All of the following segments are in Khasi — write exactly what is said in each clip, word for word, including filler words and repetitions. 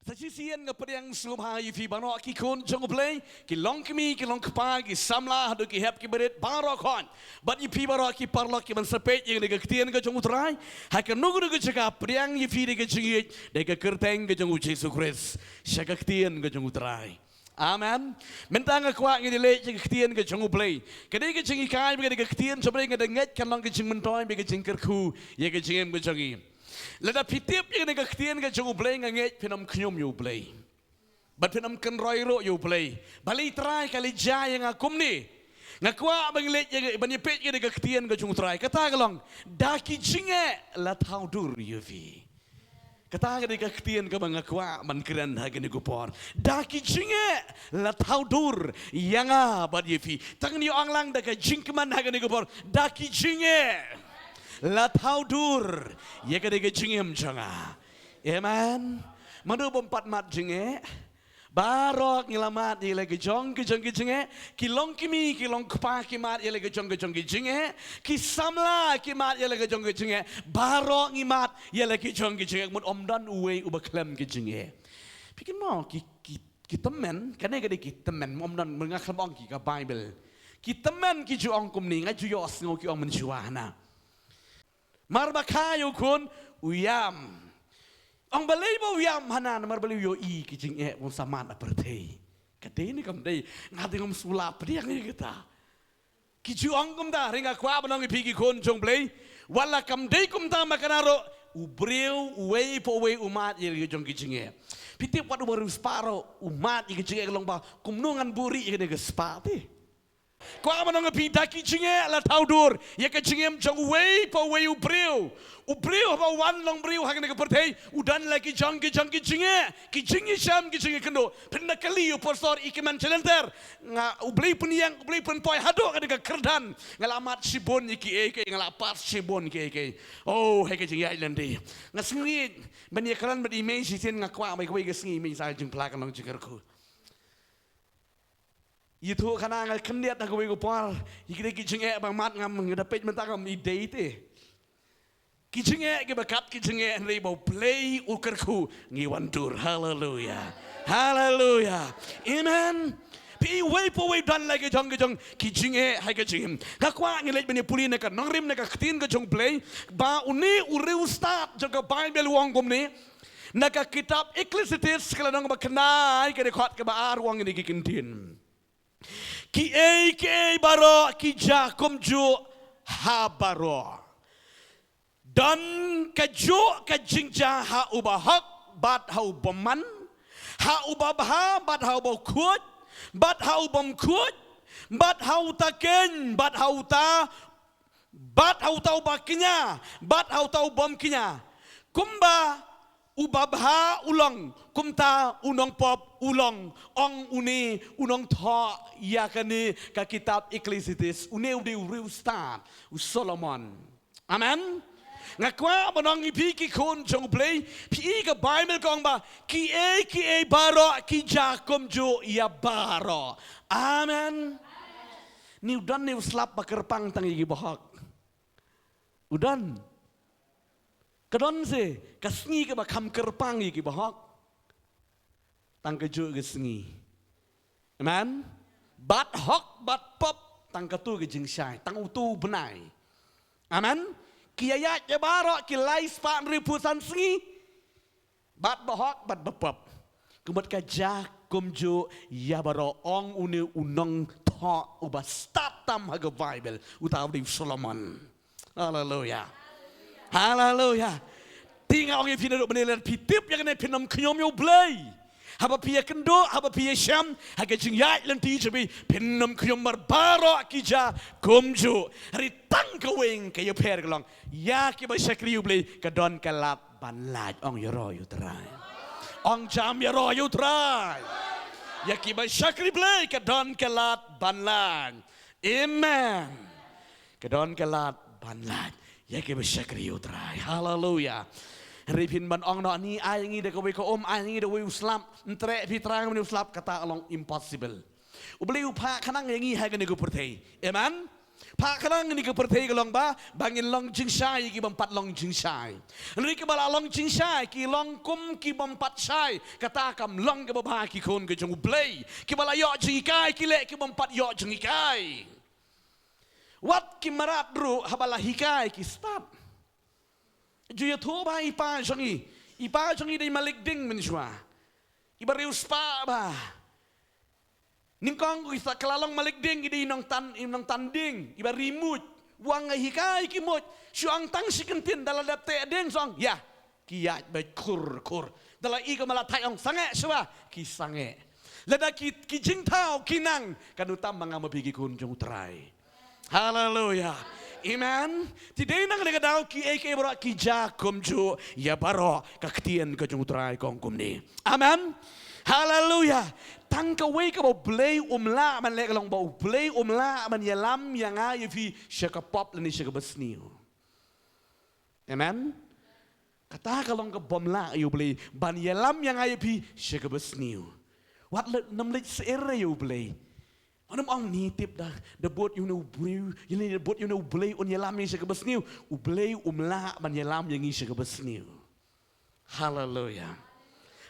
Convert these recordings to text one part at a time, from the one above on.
Sa shisien nga pdiang sngewbha ïa phi baroh ki khun jong U Blei, ki long kmie, ki long kpa, ki samla, haduh ki hep ki barit, baroh khun. Bad ïa phi baroh ki paralok kiban sa peit ïa kane ka ktien ka jong U Trai, ha kano kano ka jaka, pdiang ïa phi da ka jingïeit, da ka kyrteng ka jong U Jisu Khrist, sha ka ktien ka jong U Trai. Amen. Mynta nga kwah ngin ïa leit sha ka ktien ka jong U Blei. Ka dei ka jinghikai bad ka dei ka ktien jong U Blei, nga da ngeit kan long ka jingmyntoi bad ka jingkyrkhu ïa ka jingim ka jong ngi. Lada phi tip ïa kane ka ktien ka jong U Blei, nga ngeit phin ym khñium ïa U Blei. Bad phin ym kynroi ruh ïa U Blei. Balei Trai ka leit jia ïa nga kumne? Nga kwah ban leit ïa, ban ïa peit ïa kane ka ktien ka jong U Trai. Kata ka long, da ki jingeh la thaw dur ïa phi. Kata ka dei ka ktien kaba nga kwah ban kren ha kane ka por. Da ki jingeh la thaw dur ïa nga bad ïa phi. Tang ngi ong lang da ka jingkmen ha kane ka por. Da ki jingeh la thaw dur ïa kane ka jingim jong nga. Amen. Mano bym pat mad jingeh? Baroh ngi la mad ïa la ki jong ki jong ki jingeh. Ki long kmie, ki long kpa, ki mad ïa la ki jong ki jong ki jingeh. Ki samla ki mad ïa la ki jong ki jingeh. Baroh ngi mad ïa la ki jong ki jingeh. Mut ym don uwei uba khlem ki jingeh. Phi kynmaw ki, ki, ki tymmen, kane ka dei ki tymmen, ym don, nga khlem ong ki, ka Baibl. Ki tymmen ki ju ong kumne, nga ju ïohsngew ki ong mynshuwa hana. Mar ba kha ïa u khun u ïam. Ong balei ba u ïam hana, namar balei u ïohi ki jingeh ba un sa mad ha pyrthei. Ka dei ne kam dei? Nga dang ym sngewlah pdiang ïa kata. Ki ju ong kumta, hynrei nga kwah ban ong ïa phi ki khun jong U Blei. Wat la kam dei kumta ma kane ruh, u briew uwei pa uwei u mad ïa la ki jong ki jingeh. Phi tip, wat u briew spah ruh u mad ïa ki jingeh, ka long ba kumno ngan buhrieh ïa kane ka spah te. Kwah ban ong ïa phi, da ki jingeh la thaw dur ïa ka jingim jong uwei pa uwei u briew. U briew haba u wan long briew ha kane ka pyrthei, u don la ki jong ki jong ki jingeh, ki jingïashem, ki jingïakynduh. Phin da kylli ïa u pastor, i kmen shalynter. Nga, U Blei pynïeng, U Blei pynpoi haduh kane ka kyrdan, nga la mad shibun ïa kiei kiei, nga la pass shibun kiei kiei. Oh, ha ka jingïaid lynti. Nga sngew ban ïakren bad i mei shisien, nga kwah ba kawei ka sngi i mei sa jingphla ka long jingkyrkhu. Ïathuh khana nga khyndiat ha kawei ka por. Ïa kine ki jingeh ba mad ngam, nga da peit mynta ngam i dei te. Ki jingeh kiba kat ki jingeh, hynrei ba U Blei u kyrkhu, ngi wan dur. Haleluya. Haleluya. Amen. Phi, uwei pa uwei don la ki jong ki jong ki jingeh ha ka jingim. Nga kwah ngin leit ban ïa pule na ka nongrim na ka ktien ka jong U Blei, ba une u riewstad jong ka Baibl u ong kumne. Na ka kitab Ecclesiastes ka lynnong ba khyndai, ka dkhot kaba ar, u ong kine ki kyntien. Kiei kiei baroh ki jia kumjuh ha baroh. Don kajuh ka jingjia ha uba hok bad ha u bymman, ha uba bha bad ha uba khuid, bad ha u bym khuid, bad ha uta keiñ bad ha uta, bad ha uta uba kñia bad ha uta u bym kñia. Kumba uba bha u long, kumta u nongpop u long, ong une u nongthoh ïa kane ka kitab Ecclesiastes, une u dei u riewstad, u Solomon. Amen. Nga kwah ban ong ïa phi ki khun jong U Blei, phi, ka Baibl ka ong ba kiei kiei baroh ki jia kumjuh ïa baroh. Amen. Ni u don ne u slap ba kyrpang tang ïa kiba hok? U don? Ka don se ka sngi kaba kham kyrpang ïa kiba hok? Tang kajuh ka sngi. Amen. Bad hok bad pop tang katu ka jingshai, tang utu u bnai. Amen. Ki ïaid ïa baroh ki lai spah hynriewphew san sngi. Bad ba hok bad ba pop. Kumta ka jia kumjuh ïa baroh, ong une u nongthoh uba stad tam ha ka Baibl, uta u dei u Solomon. Haleluya. Haleluya. Te nga ong ïa phi naduh mynne, lada phi tip ïa kane, phin ym khñium ïa U Blei. Haba phi ïakynduh, haba phi ïashem ha ka jingïaid lynti jong phi, phin ym khñium, namar baroh ki jia kumjuh. Hynrei tang kawei ka ïapher ka long, ïa kiba shakri U Blei ka don ka lad ban lait. Ong ïaroh ïa U Trai. Ong jam ïaroh ïa U Trai. Ïa kiba shakri Blei ka don ka lad ban lait. Amen. Ka don ka lad ban lait ïa kiba shakri ïa U Trai. Haleluya. Hynrei phin ban ong noh, ni ai ngi da kawei ka um, ai ngi da uwei u slap, ym treh phi Trai, ngi u slap, kata long impossible. U Blei u phah khnang ïa ngi ha kane ka pyrthei. Amen. Phah khnang ïa kane ka pyrthei ka long ba, ba ngin long jingshai ïa ki bym pat long jingshai. Hynrei kiba la long jingshai, ki long kum ki bym pat shai, kata kam long kaba bha ki khun ka jong U Blei. Kiba la ïoh jinghikai, ki leh ki bym pat ïoh jinghikai. Wat ki mrad ruh haba la hikai ki stad. Ju ïathuh ba i pa jong i. I pa jong i dei malik ding mynshuwa. Iba riewspah ba. Nyngkong ki sa kylla long malik ding, i dei i nongtan, i nongtan ding, iba ri muid. Wan hikai ki muid. Shu ong tang shi kyntien, da la dep teh ding sa ong, ïa. Ki ïaid beit khur khur. Da la i ka mala thait ong sangeh shuwa, ki sangeh. Lada ki, ki jingthaw ki nang, kan ym tam ma nga ma phi ki khun jong U Trai. Haleluya. Amen. Te dei na kane ka daw kiei kiei baroh ki jia kumjuh ïa baroh, ka ktien ka jong U Trai ka ong kumne. Amen. Haleluya. Tang kawei kaba U Blei um lah ban leh ka long ba U Blei um lah ban ïalam ïa nga ïa phi sha ka pop lane sha kaba sniew. Amen. Kata ka long ka bym lah ïa U Blei ban ïalam ïa nga ïa phi sha kaba sniew. Wat la nym leit syiar ïa U Blei. Wat nym ong ni tip da, da bud ïa une U Blei, ïa ni da bud ïa une U Blei un ïalam ïa ngi sha kaba sniew. U Blei um lah ban ïalam ïa ngi sha kaba sniew. Haleluya.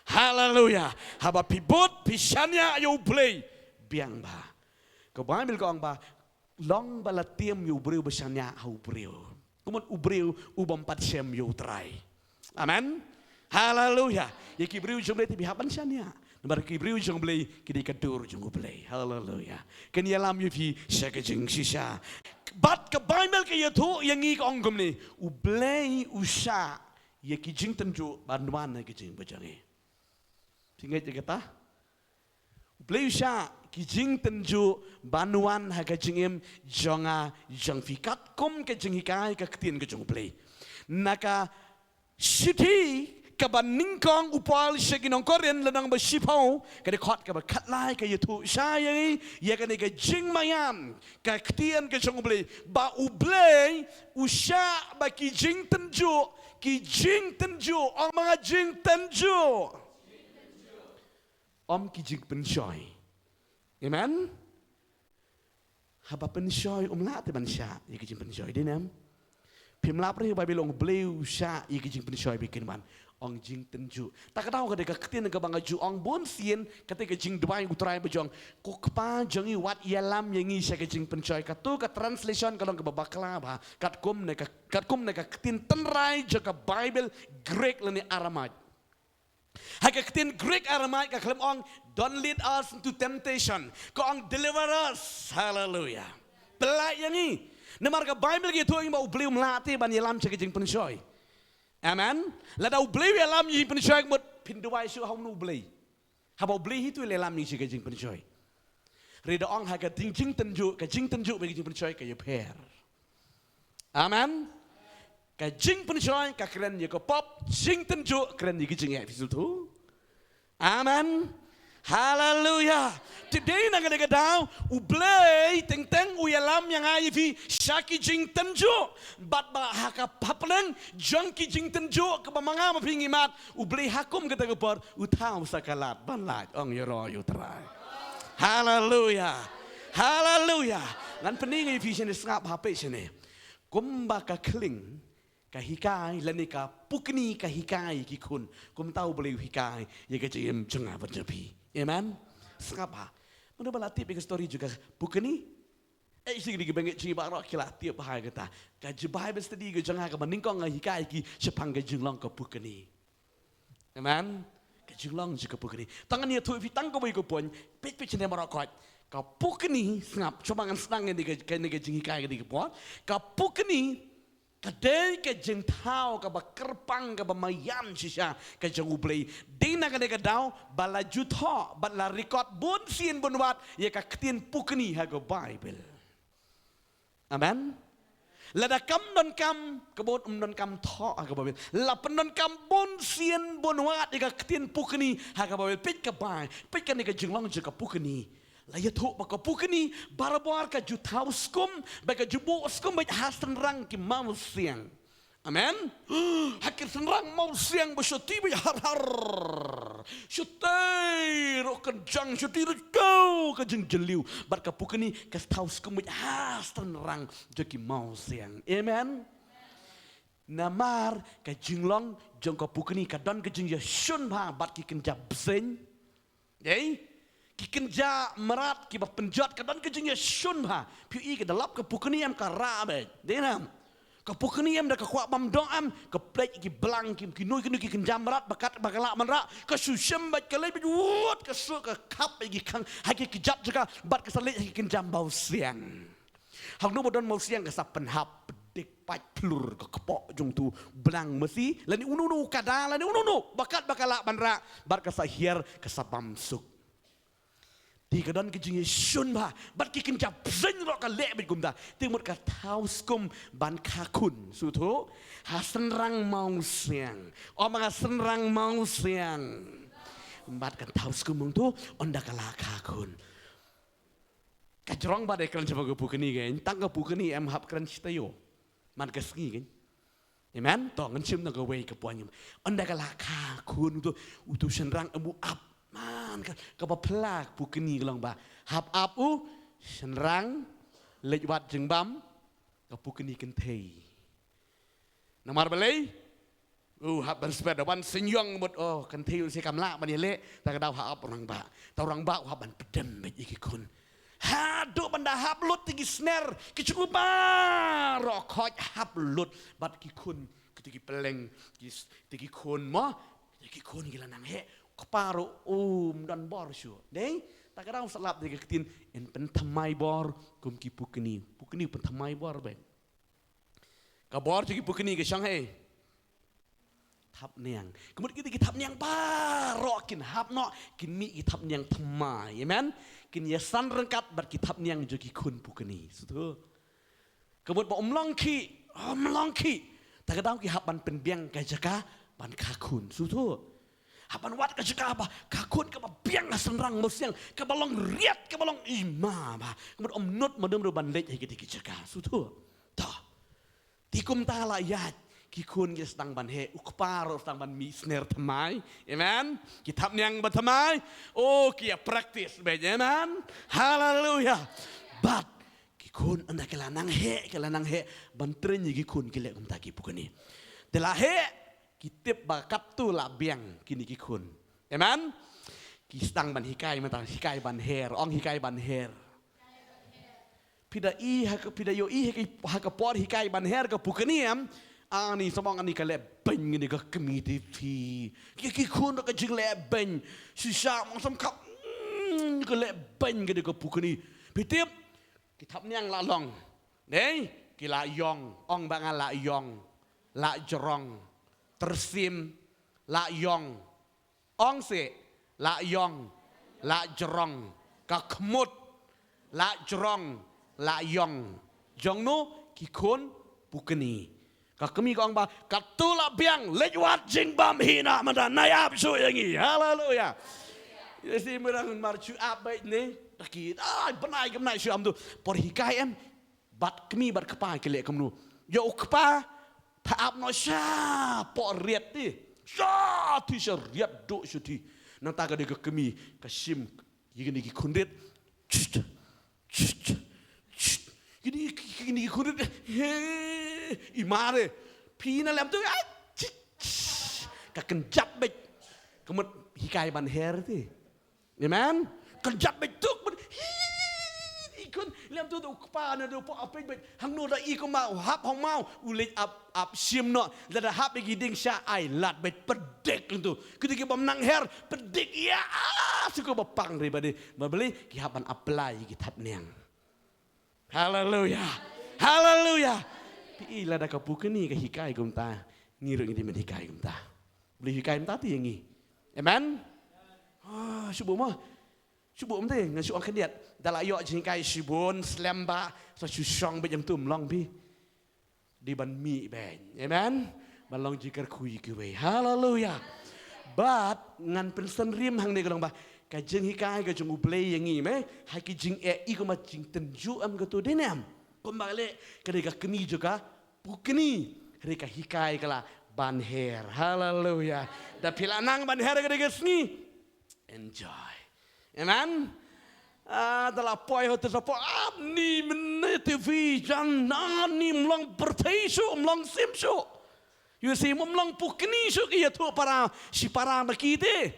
Haleluya. Haba phi bud phi shaniah ïa U Blei, biang bha. Ka Baibl ka ong ba long ba la tiam ïa u briew ba shaniah ha u briew. Kumno u briew u bym pat shem ïa U Trai. Amen. Haleluya. Ïa ki briew jong U Blei te phi hap ban shaniah. Namar ki briew jong U Blei ki dei ka dur jong U Blei. Haleluya. Kin ïalam ïa phi sha ka jingshisha. Bad ka Baibl ka ïathuh ïa ngi ka ong kumne, U Blei u shah ïa ki jingtynjuh ban wan ha ka jingim jong ngi. Phi ngeit ïa kata? U Blei u shah ki jingtynjuh ban wan ha ka jingim jong nga jong phi katkum ka jinghikai ka ktien ka jong U Blei. Na ka shithi kaba nyngkong u Paul sha ki nong Korinth lynnong ba shiphew, ka dkhot kaba khatlai ka ïathuh shai ïa ngi ïa kane ka jingmaïan ka ktien ka jong U Blei, ba U Blei u shah ba ki jingtynjuh, ki jingtynjuh, ong ma nga jingtynjuh, ym ki jingpynshoi. Amen. Haba pynshoi um lah te ban shah ïa ki jingpynshoi, dei ne em? Phim lap re ba U Blei u shah ïa ki jingpynshoi ba kin wan, ong jingtynjuh. Ta ka daw ka dei ka ktien kaba nga ju ong bun sien, kata ka jingduwai U Trai ba jong, ko Kpa jong ngi wat ïalam ïa ngi sha ka jingpynshoi. Kato ka translation ka long kaba bakla bha katkum na ka, katkum na ka ktien tynrai jong ka Baibl Greek lane Aramaic. Ha ka ktien Greek Aramaic ka khlem ong, "Don't lead us into temptation." Ka ong, "Deliver us." Haleluya. Pynlait ïa ngi. Namar ka Baibl ka ïathuh ïa ngi ba U Blei um lah te ban ïalam sha ka jingpynshoi. Amen. Lada U Blei u ïalam ïa ka jingpynshoi, ka mut phin duwai shuh ha uno U Blei? Haba U Blei hi te u ïalam ïa ngi sha ka jingpynshoi. Hynrei da ong ha ka jing, jingtynjuh, ka jingtynjuh bad ka jingpynshoi ka ïapher. Amen. Ka jingpynshoi ka kren ïa ka pop, jingtynjuh kren ïa ka jingeh, phi sngewthuh? Amen. Haleluya. Te dei na kane ka daw U Blei teng teng u ïalam ïa nga ïa phi sha ki jingtynjuh. Bad ba ha ka hapdeng jong ki jingtynjuh kaba ma nga ma phi ngi mad, U Blei ha kum kata ka por u thaw sa ka lad ban lait, ong ïaroh ïa U Trai. Haleluya. Haleluya. Ngan pyni ïa phi shane, sngap ha phi shane. Kumba ka khlieng ka hikai lane ka pukni ka hikai ïa ki khun, kumta U Blei u hikai ïa ka jingim jong nga bad jong phi. Amen. Sngap ha. Mano ba la tip ïa ka story jong ka pukni? Eh, shi kine kiba ngeit jingim baroh ki la tip ha kata. Ka jong Bible study ka jong nga kaba nyngkong nga hikai ïa ki shaphang ka jinglong ka pukni. Amen. Ka jinglong jong ka pukni. Tang ngan ïathuh ïa phi tang kawei ka point. Peit peit shane baroh khoit. Ka pukni, sngap, shuwa ngan sdang ïa kane ka, kane ka jinghikai kane ka por. Ka pukni ka dei ka jingthaw kaba kyrpang kaba maïan shisha ka jong U Blei. Dei na kane ka daw ba la ju thoh bad la record bun sien bun wat ïa ka ktien pukni ha ka Baibl. Amen. Lada kam donkam, ka bun ym donkam thoh ha ka Baibl. La pyndonkam bun sien bun wat ïa ka ktien pukni ha ka Baibl. Peit ka bai, peit kane ka jinglong jong ka pukni. La ïathuh ba ka pukni barabor ka ju thaw skum, ba ka ju buh skum beit ha shynrang ki mawsiang. Amen. Ha ki shynrang mawsiang ba shu ti beit har har. Shatei ruh kynjang, shatei ruh kau ka jingjylliew. Bad ka pukni ka thaw skum beit ha shynrang jong ki mawsiang. Amen. Namar ka jinglong jong ka pukni ka don ka jingïashun bha bad ki kynja bseiñ. Dei? Ki kynja mrad kiba pynjot ka don ka jingïashun bha. Phi ïohi ka da lap ka pukni em ka rah beit. Dei nam? Ka pukni em da ka kwah bam doh em, ka peit ki blang ki, kino kino ki kynja mrad ba kat ba ka lah ban rah, ka shu shim beit, ka leit beit wut, ka shu ka khap beit ki khang ha ki kjat jaka bad ka sa leit ha ki kynja mawsiang. Hangno ba don mawsiang ka sa pynhap, pdiang, pait phlur ka kpoh jong utu blang masi lane uno uno u kada lane uno uno ba kat ba ka lah ban rah bad ka sa hiar, ka sa bam suk. Te ka don ka jingïashun bha bad ki kynja bseiñ ruh ka leh beit kumta. Te mut ka thaw skum ban kha khun, sngewthuh, ha shynrang mawsiang. Ym ha shynrang mawsiang. Bad ka thaw skum hangto ynda ka la kha khun. Ka jrong ba dei kren shaphang ka pukni kein, tang ka pukni em, hap kren shi taïew man ka sngi kein. Amen. To ngan shim na kawei ka point. Ynda ka la kha khun utu, utu shynrang em u ap. Man ka, kaba phylla ka pukni ka long ba hap ap u shynrang, leit wad jingbam, ka pukni kynthei. Namar balei? U hap ban sbet da wan synñiang mut, oh, kynthei u shi kam lah ban ïaleh, ta ka daw hap u rangbah. Ta u rangbah u hap ban pdem beit ïa ki khun. Haduh ban da hap lut te ki sner, ki jong u baroh khoit hap lut bad ki khun, kita ki pylleng, ki s-, kita ki khun mo, kita ki khun ki la nang heh, u kpa ruh um don bor shuh. Dei? Ta ka daw sa lap da ka ktien, yn pynthymmai bor kum ki pukni. Pukni pynthymmai bor beit. Ka bor jong ki pukni ka shong ha thapniang. Ka mut kita ki thapniang baroh kin hap noh, kin mih ki thapniang thymmai. Amen. Kin ïasan ryngkat bad ki thapniang jong ki khun pukni. Sngewthuh. Ka mut ba ym long khih, ym long khih. Ta ka daw ki hap ban pynbiang ka jaka ban kha khun. Sngewthuh. Hap ban wad ka jaka ba kha khun kaba biang ha shynrang mawsiang, kaba long riat, kaba long ima bha. Ka mut ym nud mudum ruh ban leit ha kita ki jaka. Sngewthuh. To. Te kumta la ïaid, ki khun ki sdang ban heh, u kpa ruh sdang ban mih sner thymmai. Amen. Ki thapniang ba thymmai. Oh, ki ïa practice beit. Amen. Haleluia. Bad ki khun ynda ki la nang heh, ki la nang heh, ban train ïa ki khun ki leh kumta ki pukni. Te la heh, ki tip ba katto la biang kine ki khun. Amen. Ki sdang ban hikai mynta, hikai ban her, ong hikai ban her. Phi da i ha ka, phi da ïohi ha ka, ha ka por hikai ban her ka pukni em. Ani, sa ong ani ka leh beiñ kane ka kmie te phi. Ki, ki khun ka jingleh beiñ. Shisha ong sam khap. Mm, ka leh beiñ kane ka pukni. Phi tip, ki thapniang la long. Dei, ki la ïong, ong ba nga la ïong. La jrong. Tyrsim, la ïong. Ong seh, la ïong, la jrong, ka khmut, la jrong, la ïong. Jong no? Ki khun pukni. Ka kmie ka ong ba, katto la biang, leit wad jingbam hi na mynta, nai ap shuh ïa ngi. Haleluia. Ïa si mynta mar shu ap beit ne. Da ki, ai, bnai ka bnai shu ap tu. Por hikai em. Bad kmie bad kpa ki leh kumno. Ïa u kpa, pha ap noh shapoh riat te. Sha te sha riat duh sha te. Nangta ka dei ka kmie, ka shim ïa kine ki khun riat. Chut, chut, chut. Kine ki, kine ki khun riat. He, i mare. Phi na lem tu, ai, chut, chut. Ka kynjat beit. Ka mut hikai ban her te. Amen. Kynjat beit tuk beit. Hi, i khun lem tu, tu kpa na tu pok apej beit. Hangno da i kumba u hap hangmaw, u leit ap, ap shim noh. Lada hap ïa ki dieng sha ai lad beit, pdiang tu. Kita ki bym nang her, pdiang ïa, ah, shu ka ba pang ri ba dei. Ba balei ki hap ban apply ïa ki thapniang. Haleluia. Haleluia. Phi i lada ka pukni ka hikai kumta, ngi ruh ngi dei ban hikai kumta. Balei hikai kumta te ïa ngi. Amen. Ah, shu buh mo. Shu buh mo te, ngan shu ong khyndiat. Da la ïoh jinghikai shibun slem ba, sa shu shong beit ïa tu ym long phi. Dei ban mih beit. Amen. Ban long jingkyrkhu ïa kiwei. Haleluia. Bad ngan pynsynrim hangne ka long ba ka jinghikai ka jong U Blei ïa ngi me, ha ki jingeh i kumba jingtynjuh em, kato dei ne em? Kumba leh ka dei ka kmie jong ka pukni, hynrei ka hikai ka la ban her. Haleluya. Da phi la nang ban her ka dei ka sngi, enjoy. Amen. Ah, da la poi hot sa po ap ni men te vi jan na ni mlong perthei shu mlong sim shu. You see, mlong pukni shu ki yathu para si para ma ki te.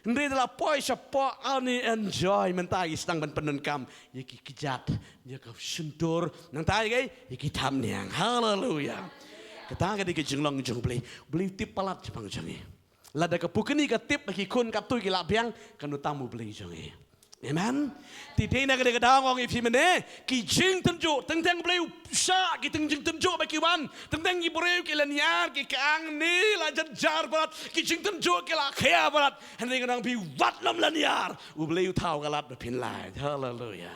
Hynrei da la poi sa po ani enjoy mynta i sdang ban pyndonkam ya ki kjat ya ka shyntur nangta ya ki ya ki tham niang. Haleluya. Kata ka dei ka jinglong jong Blei. Blei tip palat jong i. Lada ka pukni ka tip ba ki khun katto ki la biang, kan utam u Blei jong i. Amen. Te dei na ka dei ka daw ngong i phi mene ki jingtynjuh teng teng Blei u sha ki teng jingtynjuh ba ki wan teng teng ki briew ki la niar ki kang ni la jar jar brat ki jingtynjuh ki la khia brat. Hynrei ka nang phi wat lam la niar u Blei u thaw ka lad ba phin lait. Haleluya.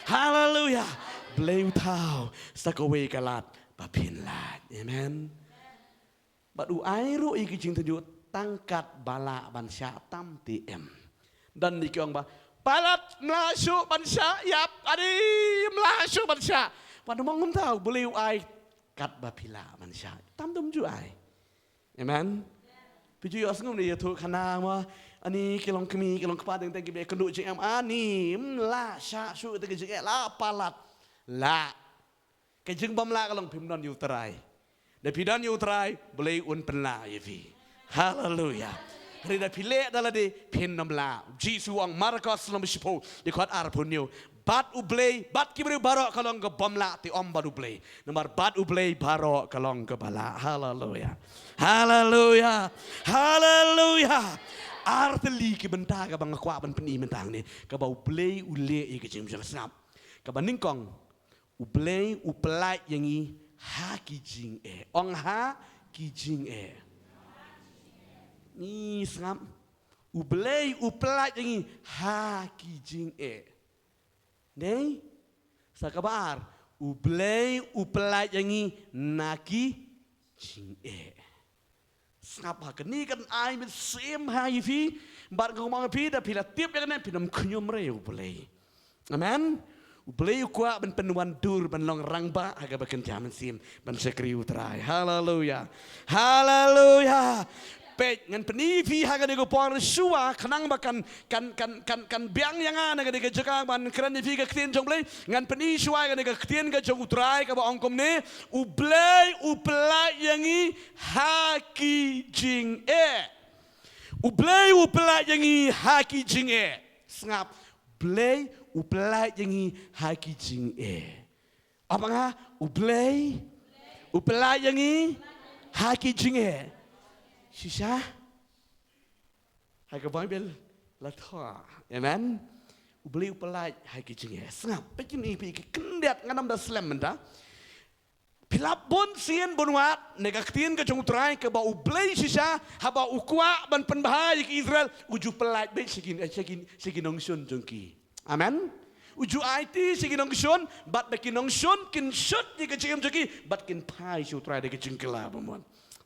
Haleluya. Blei u thaw sa kawei ka lad ba phin lait. Amen. Bad u ai ruh ïa ki jingtynjuh tang kat ba lah ban shah tam te em. Don ïa ki ong ba palat mlah shuh ban shah ïap adi mlah shuh ban shah. Wat mong ngam tau beli u ai kat ba phi lah ban shah tam dum ju ai. Amen. Phi ju ïoh sngew ne ïathuh khana ma ani ki long kmie ki long kpa dang tang ki be kynduh jingem ani mlah shah shuh te ki jingeh la palat la. Ka jingbym lah ka long phim don ïa u Trai. Da phi don ïa u Trai, Blei un pynlah ïa phi. Haleluya. Hynrei da phi leh da lade phin ym lah. Jisu ong Markos lynnong shiphew dkhot arphew hynñiew. Bad u Blei, bad ki briew baroh ka long ka bym lah te ym bad u Blei. Namar bad u Blei baroh ka long kaba lah. Haleluya. Haleluya. Haleluya. Ar tylli ki bynta kaba nga kwah ban pyni mynta hangne. Kaba u Blei u leh ïa ka jingbishar sngap. Kaba nyngkong U Blei u pyllait ïa ngi ha ki jingeh. Ong ha ki jingeh. Ngi sngap. U Blei u pyllait ïa ngi ha ki jingeh. Dei? Sa kaba ar. U Blei u pyllait ïa ngi na ki jingeh. Sngap ha kane kan ai mynsiem ha ïa phi. Bad nga ong ïa phi da phi la tip ïa kane phin ym khñium re ïa U Blei. Amen. U Blei u kwah ban pynwandur ban long rangbah ha kaba kynja mynsiem ban shakri U Trai. Haleluya. Haleluya. Peit ngan pyni phi ha kane ka por shuwa khnang ba kan kan kan kan kan biang ïa nga na kane ka jaka ban kren ïa phi ka ktien jong U Blei. Ngan pyni shuwa ïa kane ka ktien ka jong U Trai kaba ong kumne. U Blei u pyllait ïa ngi ha ki jingeh. U Blei u pyllait ïa ngi ha ki jingeh. Sngap. Blei u pyllait ïa ngi ha ki jingeh. Apa nga? U Blei u pyllait ïa ngi ha ki jingeh. Shisha. Ha ka Baibl la thoh. Amen. U Blei u pyllait ha ki jingeh. Sngap. Peit kine phi ki khyndiat ngan ym da slem mynta. Phi lap bun sien bun wat ne ka ktien ka jong U Trai kaba U Blei shisha haba u kwah ban pynbha ïa ki Israel u ju pyllait beit sha ki sha ki sha ki nongshun jong ki. Amen. U ju aiti sha ki nongshun bad ba ki nongshun kin shut ïa ka jingim jong ki bad kin phai sha U Trai da ka jingkylla bamut.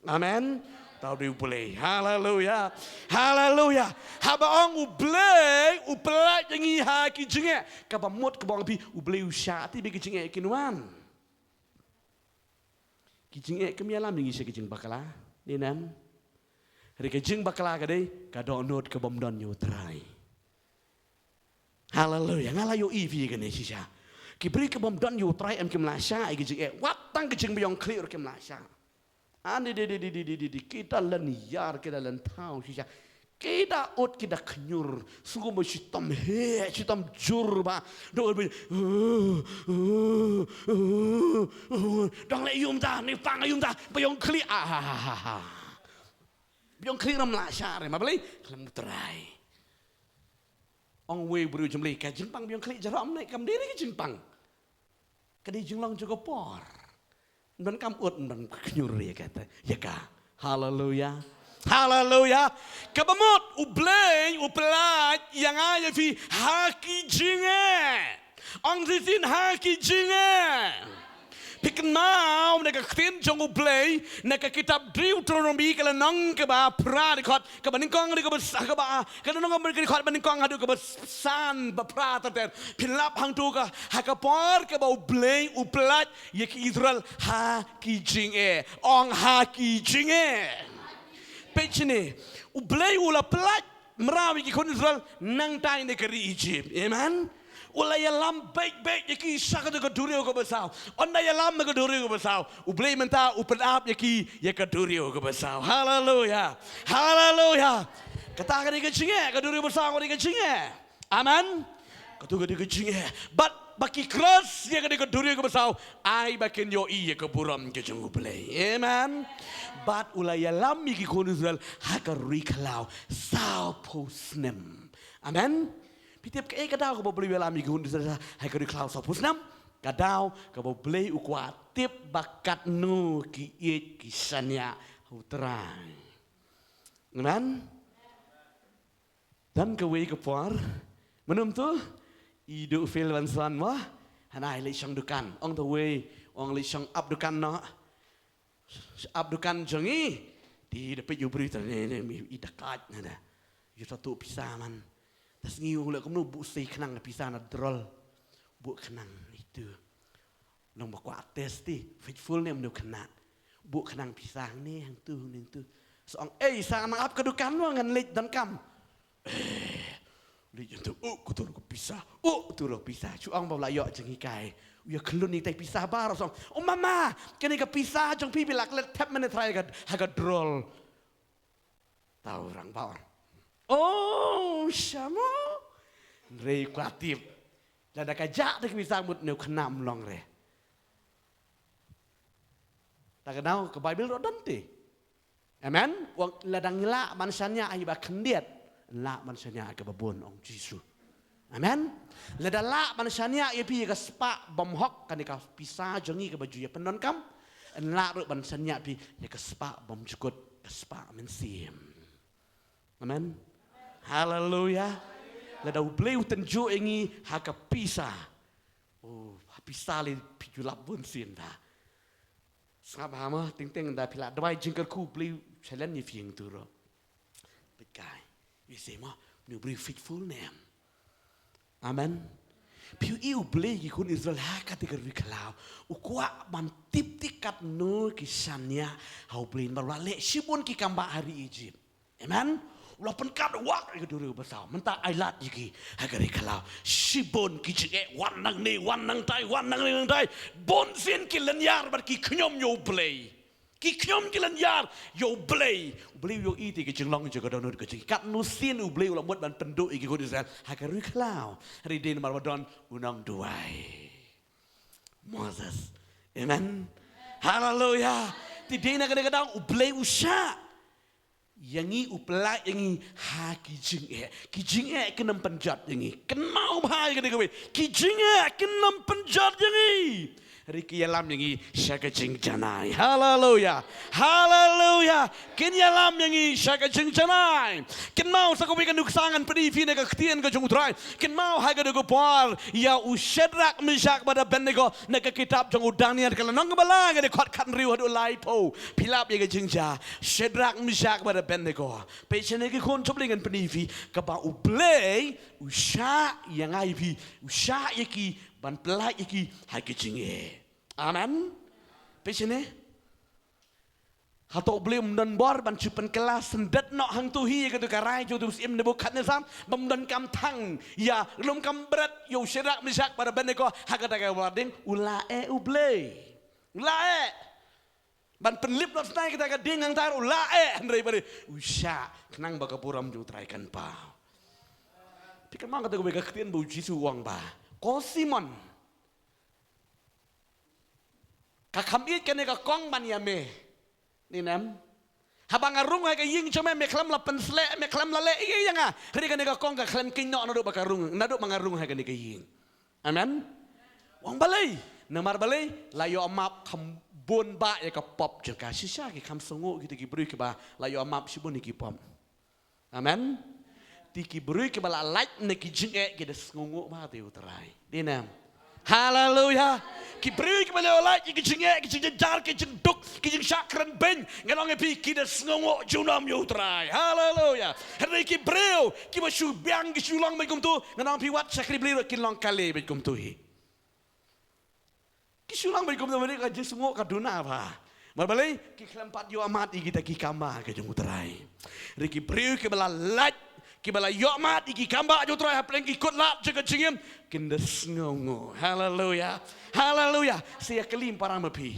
Amen. Tau dei U Blei. Haleluya. Haleluya. Haba ong U Blei u pyllait ïa ngi ha ki jingeh kaba mut kaba ong phi U Blei u shah ti ba ki jingeh kin wan. Ki jingeh kam ïalam ïa ngi sha ki jingbakla. Dei nam. Hynrei ka jingbakla ka dei ka dohnud ka bym don ïa U Trai. Haleluya. Nga la ïohi phi kane shisha. Ki briew ki bym don ïa U Trai em kim lah shah ïa ki jingeh. Wat tang ki jingbiang khlieh ruh kim lah shah. Ani de de de de de de de kita len ïar kita len thaw shisha. Kita ut kita khñiur. Sngewbha shitom he shitom jur ba. Dong ba. Dong le yum ta ni pang yum ta ba yong khlieh ah ha ha ha ha. Biang khlieh ram lah shah re ma Blei khlem U Trai. Ong wei briew jong Blei ka jingpang biang khlieh jarom ne kam dei re ka jingpang. Ka dei jinglong jong ka por. Ban kam ut ban khñiur ïa ka ïa ka. Haleluya. Haleluya. Kaba mut U Blei u pyllait ïa nga ïa phi ha ki jingeh. Ong shisien ha ki jingeh. Phi kynmaw na ka ktien jong U Blei, na ka kitab Deuteronomi ka lynnong kaba phra dkhot kaba nyngkong haduh kaba s-, kaba, ka lynnong kaba dkhot kaba nyngkong haduh kaba san, ba phra ter ter. Phin lap hangto ka, ha ka por kaba U Blei u pyllait ïa ki Israel ha ki jingeh. Ong ha ki jingeh. Peit shane, U Blei u la pyllait mraw ïa ki khun Israel nangtai na ka ri Egypt. Amen. U la ïalam beit beit ïa ki sha kata ka duriaw kaba saw. Ynda ïalam ha ka duriaw kaba saw, U Blei mynta u pynap ïa ki ïa ka duriaw kaba saw. Haleluya. Haleluya. Kata ka dei ka jingeh, ka duriaw kaba saw ka dei ka jingeh. Amen. Kata ka dei ka jingeh. Bad ba ki cross ïa ka dei ka duriaw kaba saw, ai ba kin ïohi ïa ka burom ka jong U Blei. Amen. Bad u la ïalam ïa ki khun Israel ha ka ri khlaw sawphew snem. Amen. Phi tip kaei ka daw kaba U Blei u ïalam ïa ki khun Israel ha ka ri khlaw sawphew snem? Ka daw kaba U Blei u kwah tip ba katno ki ïeit ki shaniah ha U Trai. Amen. Don kawei ka por, mynno to, i Duhfil Wanson mo, hana i leit shong dukan, ong to wei, ong leit shong ap dukan noh. Ap dukan jong i, te da peit u briew te ne, ne, i dakaid ne da. Ïoh to pisa man. Te sngi u leh kumno, buh sei khnang pisa na drawer. Buh khnang itu. Nong ba kwah test te, Faithful ne em, u khynnah. Buh khnang pisa hangne hangtu hangne hangtu. Sa ong, "Ei, sa nang ap ka dukan mo, ngan leit donkam." Eh, leit hangtu, "Oh, katu ruh ka pisa. Oh, katu ruh ka pisa." Shu ong ba la ïoh jinghikai. U ïa khlun ïa tai pisa baroh, sa ong, "Oh mama, kane ka pisa jong phi, phi la klet thep mynne trai ha ka, ha ka drawer." Tau rang ba ong, "Oh, shamo." Hynrei kwah tip. Lada ka jah da ka pisa mut ne u khynnah um long re. Ta ka daw ka Baibl ruh don te. Amen. Ong lada ngi lah ban shaniah ïa ba khyndiat, lah ban shaniah ïa kaba bun, ong Jisu. Amen. Lada lah ban shaniah ïa phi ïa ka spah bymhok, kane ka pisa jong ngi kaba ju ïa pyndonkam, lah ruh ban shaniah phi ïa ka spah bymjukut, ka spah mynsiem. Amen. Haleluya. Lada U Blei u tynjuh ïa ngi ha ka pisa. Oh, ha pisa lei phi ju lap bun sien da. Sngap ha mo, teng teng da phi la duwai jingkyrkhu, U Blei u challenge ïa phi hangtu ruh. Peit kai. Ïa se mo, une u briew faithful ne em. Amen. Phi ïohi U Blei ki khun Israel ha kata ka ri khlaw, u kwah ban tip te katno ki shaniah ha U Blei namar u la leh shibun ki kam bah ha ri Egypt. Amen. U la pynkat wah ïa ka duriaw basaw. Mynta ai lad ïa ki ha ka ri khlaw. Shibun ki jingeh, wan nangne, wan nangtai, wan nangne nangtai. Bun sien ki lynñiar bad ki khñium ïa U Blei. Ki khñium ki lynñiar ïa U Blei. U Blei u ïohi te ka jinglong jong ka dohnud ka jong ki. Katno sien U Blei u la mut ban pynduh ïa ki khun Israel ha ka ri khlaw. Hynrei dei namar ba don u nongduwai, Moses. Amen. Haleluya. Te dei na kane ka daw U Blei u shah ïa ngi, u pyllait ïa ngi ha ki jingeh. Ki jingeh kin ym pynjot ïa ngi. Kynmaw bha ïa kane kawei. Ki jingeh kin ym pynjot ïa ngi. Hynrei kin ïalam ïa ngi sha ka jingjanai. Haleluya. Haleluya. Kin ïalam ïa ngi sha ka jingjanai. Kynmaw sa kawei ka nuksa ngan pyni ïa phi na ka ktien ka jong U Trai. Kynmaw ha kata ka por ïa u Shadrak, Meshak bad Abednego na ka kitab jong u Daniel ka lynnong kaba lai, ka dkhot khathynriew haduh laiphew. Phi lap ïa ka jingjia. Shadrak, Meshak bad Abednego. Peit shane ki khun, to Blei ngan pyni ïa phi kaba U Blei u shah ïa nga ïa phi, u shah ïa ki ban pyllait ïa ki ha ki jingeh. Amen. Peit shane. Hato U Blei um don bor ban shu pynkylla syndet noh hangto hi ïa kato ka rai jong uto u syiem Nebukadnesar, bym don kam thang ïa, lum kam bret ïa u Shadrak, Meshak bad Abednego ha kata ka war dieng? U la eh U Blei. U la eh. Ban pynlip noh stai kata ka dieng hangtai ruh u la eh, hynrei ba dei u shah khnang ba ka burom jong U Trai kan paw. Phi kynmaw kata kawei ka ktien ba U Jisu u ong ba, "Ko Simon, ka kham ïeit kane ka kong ban ïa me." Ni nem. Haba nga rung ha ka ïing jong me, me khlem la pynsleh, me khlem la leh ei ei ïa nga. Hynrei kane ka kong ka khlem kynnoh naduh ba ka rung, naduh ba nga rung ha kane ka ïing. Amen. U ong balei? Namar balei? La ïoh map kham bun bah ïa ka pop jong ka. Shisha ki kham sngewnguh kito ki briew kiba la ïoh map shibun ïa ki pop. Amen. Te ki briew kiba la lait na ki jingeh ki da sngewnguh bha te U Trai. Dei ne em? Haleluya. Ki briew kiba la ïoh lait ïa ki jingeh, ki jingjynjar, ki jingduk, ki jingshah kren beiñ, ngan ong ïa phi, ki da sngewnguh junom ïa U Trai. Haleluya. Hynrei ki briew kiba shu biang, ki shu long beit kumto, ngan ong ïa phi, wat shakri Blei ruh kin long kali beit kumto hi. Ki shu long beit kumto, mynta ka jingsngewnguh ka duna bha. Namar balei? Ki khlem pat ïoh mad ïa kita ki kambah ka jong U Trai. Hynrei ki briew kiba la lait, kiba la ïoh mad ïa ki kambah jong U Trai hapdeng ki kutlad jong ka jingim, kin da sngewnguh. Haleluya. Haleluya. Sa ïa kylli para ma phi.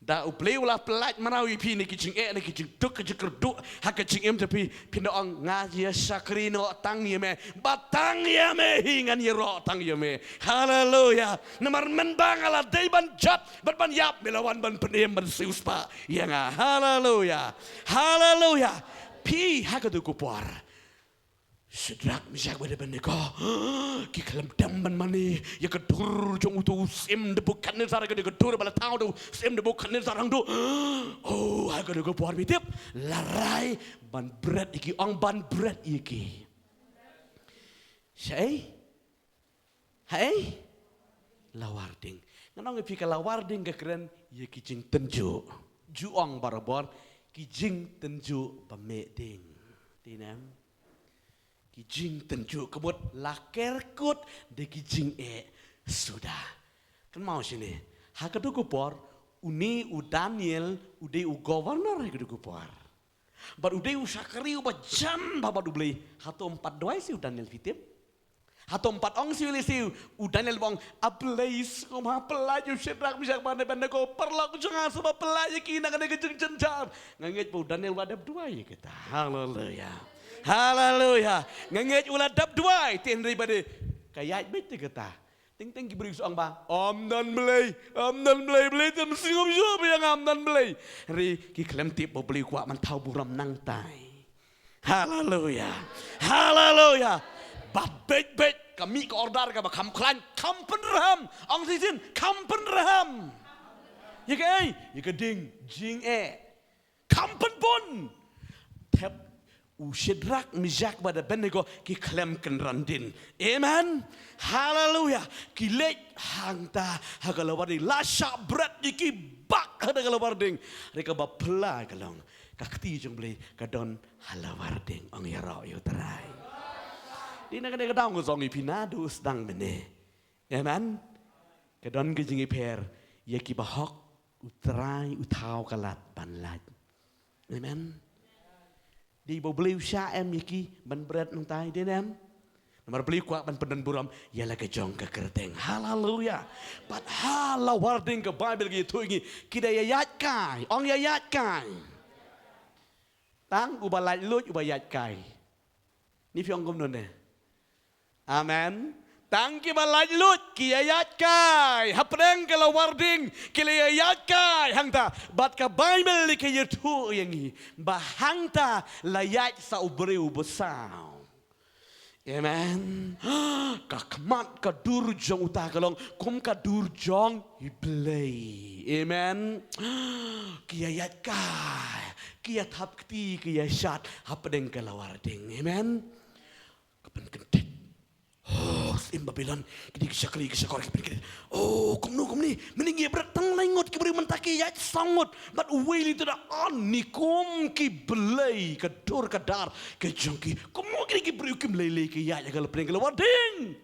Da U Blei u la pyllait mraw ïa phi na ki jingeh, na ki jingduk, ki jingkyrduh ha ka jingim jong phi, phin da ong, nga ïa shakri noh tang ïa me, bad tang ïa me hi ngan ïaroh tang ïa me. Haleluya. Namar mynba nga la dei ban jot bad ban ïap, me la wan ban pynim, ban siewspah ïa nga. Haleluya. Haleluya. Phi ha kato ka por, Shadrak, Meshak bad Abednego ki khlem dem ban mane ïa ka dur jong uto u syiem Nebukadnesar, ka dur ba la thaw da u syiem Nebukadnesar hangto. Oh, ha kato ka por, phi tip, la rai ban bret ïa ki, ong ban bret ïa ki. Shaei? Haei? Lawar ding. Ngan ong ïa phi, ka lawar ding ka kren ïa ki jingtynjuh. Ju ong barabor, ki jingtynjuh ba meh ding. Dei ne em? Ki jingtynjuh, ka mut la kerkut da ki jingeh suda. Kynmaw shane, ha kato ka por, une u Daniel u dei u governor ha kato ka por. Bad u dei u shakri uba jan bha bad U Blei. Hato ym pat duwai shuh u Daniel, phi tip? Hato ym pat ong shuh lei shuh u Daniel, ba ong, A Blei, sngewbha pyllait ïa u Shadrak, Meshak bad Abednego, paralok jong nga, sngewbha pyllait ïa ki na kane ka jingjynjar. Nga ngeit ba u Daniel u la dep duwai ïa kata. Haleluya. Haleluya. Nga ngeit u la dep duwai, te hynrei ba dei ka ïaid beit ïa kata. Teng teng ki briew ki ong ba, ym don Blei, ym don Blei, Blei te ym sngewsih ba ïa nga, ym don Blei. Hynrei ki khlem tip ba U Blei u kwah ban thaw burom nangtai. Haleluya. Haleluya. Bad beit beit ka mih ka order kaba kham khlaiñ, kham pynrhem. Ong shisien, kham pynrhem. Ïa kaei? Ïa ka ding jingeh. Kham pynbun. Thep u Shadrak, Meshak bad Abednego ki khlem kynran dien. Amen. Haleluya. Ki leit hangta ha ka lawar ding. La shah bret ïa ki bak hangta ha ka lawar ding. Hynrei kaba phylla ka long, ka kti jong U Blei ka don ha lawar ding. Ong ïaroh ïa U Trai. Dei na kane ka daw nga ong ïa phi, naduh sdang mynne, amen, ka don ka jingïapher ïa kiba hok, U Trai u thaw ka lad ban lait. Amen. Dei ba U Blei u shah em ïa ki ban bret nangtai, dei ne em? Namar U Blei u kwah ban pyndon burom ïa la ka jong ka kyrteng. Haleluya. Bad ha lawar ding ka Baibl ka ïathuh ïa ngi, ki da ïaid kai. Ong ïaid kai. Tang uba laitluid uba ïaid kai. Ni phi ong kumno ne? Amen. Tang kiba laitluid ki ïaid kai. Hapdeng ka lawar ding ki la ïaid kai hangta. Bad ka Baibl ka ïathuh ïa ngi ba hangta la ïaid sa u briew basaw. Amen. Ka khmat ka dur jong uta ka long kum ka dur jong U Blei. Amen. Ki ïaid kai, ki ïathap kti, ki ïashad hapdeng ka lawar ding. Amen. Ka pynkyndit. Oh, syiem Babilon, ki dei ki shakri, ki shakor, ki pynkyndit. Oh, kumno kumne? Mynne ngi bret tang lai ngut, ki briew mynta ki ïaid saw ngut. Bad uwei lei te da an, ni kum ki blei ka dur ka dar ka jong ki. Kumno kine ki briew kim lei lei ki ïaid ha ka la pdeng ka lawar ding?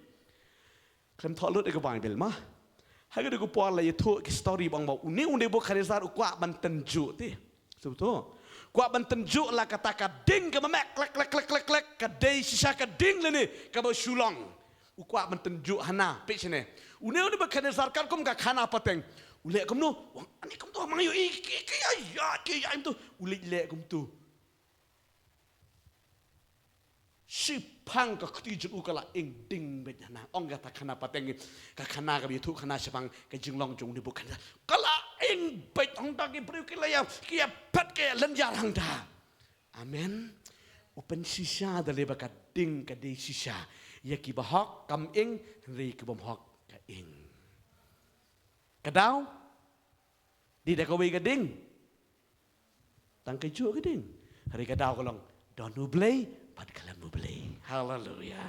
Khlem thoh lut ïa ka Baibl ma. Ha ka dei ka por la ïathuh ki story ba ong ba une u Nebukadnesar u kwah ban tynjuh te. Sngewthuh. Kwah ban tynjuh la kata ka ding kaba meh klek klek klek klek klek, ka dei shisha ka ding lane kaba shu long. U kwah ban tynjuh hana, peit shane. Une u Nebukadnesar katkum ka khana pateng. U leh kumno? Wan ani kumto, ma nga ïohi ki, ki ïaid, ki ïaid kumto. U leh, leh kumto. Shiphang ka kti jong u ka la ing ding beit hana. Ong kata khana pateng, ka khana kaba ïathuh khana shaphang ka jinglong jong u Nebukadnesar. Ka la ing beit hangta, ki briew ki la ïa, ki ïa phet, ki ïa lynñiar hangta. Amen. U pynshisha da lei ba ka ding ka dei shisha. Ïa kiba hok kam ing, hynrei ïa ki bym hok ka ing. Ka daw? Dei da kawei ka ding? Tang kajuh ka ding. Hynrei ka daw ka long, don U Blei bad khlem U Blei. Haleluya.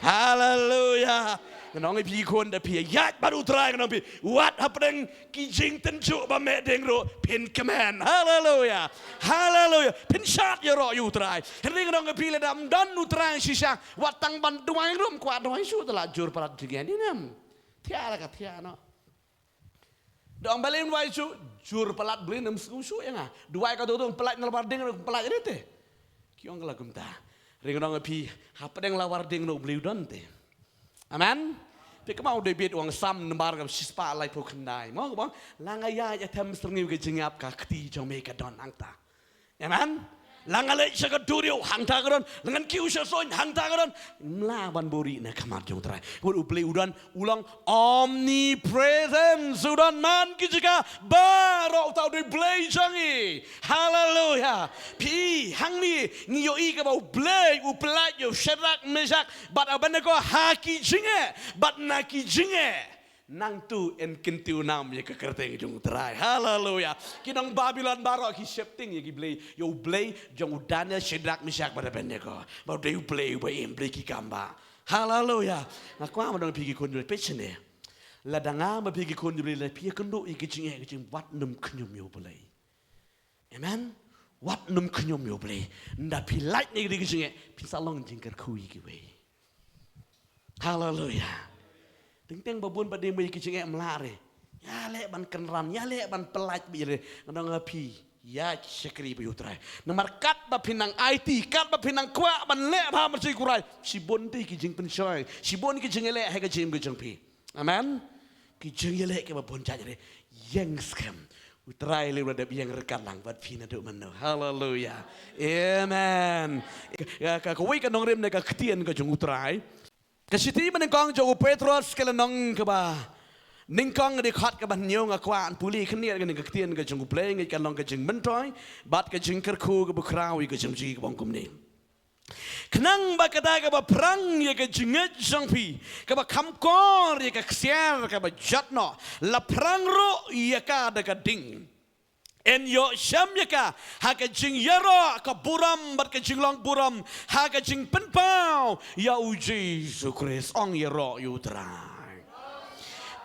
Haleluya. Ngan ong ïa phi khun, da phi ïaid bad u Trai, ngan ong ïa phi, wat hapdeng ki jingtynjuh ba meh ding ruh phin kmen. Haleluya. Haleluya. Phin shad ïaroh ïa u Trai. Hynrei ngan ong ïa phi, lada ym don u Trai shisha, wat tang ban duwai ruh ym kwah duwai shuh, te la jur palat jingeh, ne em? Thiah la ka thiah noh. Da ong balei ym duwai shuh, jur palat, Blei ym sngew shuh ïa nga. Duwai ka tu tu, ym pynlait na la war ding, ym pynlait ïa te. Ki ong ka la kumta. Hynrei ngan ong ïa phi, hapdeng la war ding noh u Blei u don te. Amen. Phi kynmaw u David u ong Salm number ka shispah laiphew khyndai. Mo ka bang, la nga ïaid ïa them syrngiew ka jingïap, ka kti jong me ka don hangta. Amen. La nga leit sha ka duriaw, hangta ka don. La ngan kiew sha suiñ, hangta ka don. Ym lah ban buhrieh na khmat jong u Trai. Wat u Blei u don, u long omnipresence, u don man ki jaka baroh, uta u dei u Blei jong ngi. Haleluya. Phi, hangne ngi ïohi kaba u Blei u pynlait ïa u Shadrak, Meshak bad Abednego ha ki jingeh bad na ki jingeh. Nangtu yn kyntiew nam ïa ka kyrteng jong u Trai. Haleluya. Ki nong Babilon baroh ki sheptieng ïa ki blei, ïa u Blei jong u Daniel, Shadrak, Meshak bad Abednego. Ba u dei u Blei uba im, Blei ki kam bah. Haleluya. Nga kwah ban ong ïa phi ki khun jong u Blei, peit shane. Lada nga bad phi ki khun jong u Blei, lada phi ïakynduh ïa ki jingeh ki jingeh, wat nym khñium ïa u Blei. Amen. Wat nym khñium ïa u Blei. Ynda phi lait na ki jingeh, phin sa long jingkyrkhu ïa kiwei. Haleluya. Teng teng ba bun ba dei mei ki jingeh, ym lah re. Ïaleh ban kynran, ïaleh ban pynlait beit re. Ngan ong ïa phi, ïa shakri bad ïa u Trai. Namar katba phi nang aiti, katba phi nang kwah ban leh bha marjan u Trai, shibun te ki jingpynshoi, shibun ki jingïaleh ha ka jingim ka jong phi. Amen. Ki jingïaleh kiba bun jait re. Ïeng skhem. U Trai lei u la dep ïeng ryngkat lang bad phi naduh mynno. Haleluya. Amen. Ka, ka, kawei ka nongrim na ka ktien ka jong u Trai. Ka shithi ba nyngkong jong u Petros, ka lynnong kaba nyngkong, ka dkhot kaba hynñiew, nga kwah ban pule khyndiat kane ka ktien ka jong u Blei, ngeit kan long ka jingmyntoi bad ka jingkyrkhu kaba khraw ïa ka jingim jong ngi, kaba ong kumne. Khnang ba kata kaba phrang ïa ka jingngeit jong phi, kaba kham kor ïa ka ksiar kaba jot noh, la phrang ruh ïa ka da ka ding. Yn ïoh shem ïa ka ha ka jingïaroh ka burom bad ka jinglong burom ha ka jingpynpaw ïa u Jisu Khrist. Ong ïaroh ïa u Trai.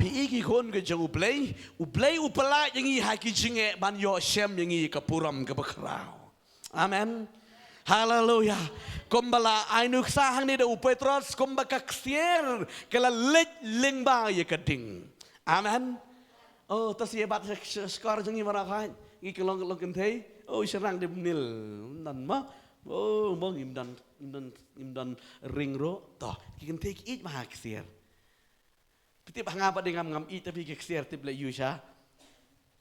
Phi i ki khun ka jong u Blei, u Blei u pynlait ïa ngi ha ki jingeh ban ïoh shem ïa ngi ka burom kaba khraw. Amen. Haleluya. Kumba la ai nuksa hangne da u Petros, kumba ka ksiar ka la leit lyngba ïa ka ding. Amen. Oh, to sa ïa bat sh-, sh-, shkor jong ngi baroh, ngi ka long, long kynthei. Oh, shynrang dei mynnin. Ym don mo. Oh, mo ngim don, ngim don, ngim don ring ruh. To, ki kynthei ki ïeit bha ha ksiar. Phi tip ba nga pat dei ngam, ngam ïeit, te phi ki ksiar tip leh ïa u sha.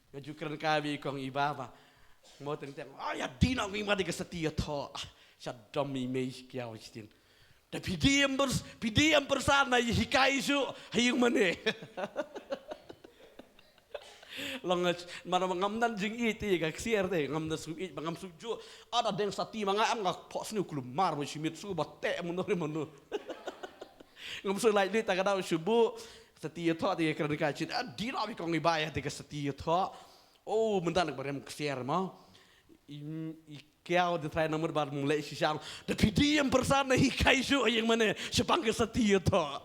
Nga ju kren kai bad i kong i bah ba. Mo teng teng. Ah, ïa dei na ngi ma dei ka sati ïathoh. Sha dom i mei kiaw shisien. Da phi dei em pers-, phi dei em pyrsa na hikai shuh ha ïing mane. Long nga, mar ngam don jingïeit te ka ksiar te, ngam don shu ïeit ba ngam shu ju. Ah, da deng sati ma nga em nga pok sniew kulmar ba shi miet shu ba teh mano re mano. Ngam shu lait leit ta ka daw shu buh. Sati ïathoh te ka kren ka chin. Ah, dei na phi kong i bah ïa te ka sati ïathoh. Oh, mynta na ka ba rem ksiar mo. I, i kiaw de trai na mut ba mung leh shisha. Da phi dei em pyrsa na hikai shuh ha ïing mane. Shaphang ka sati ïathoh.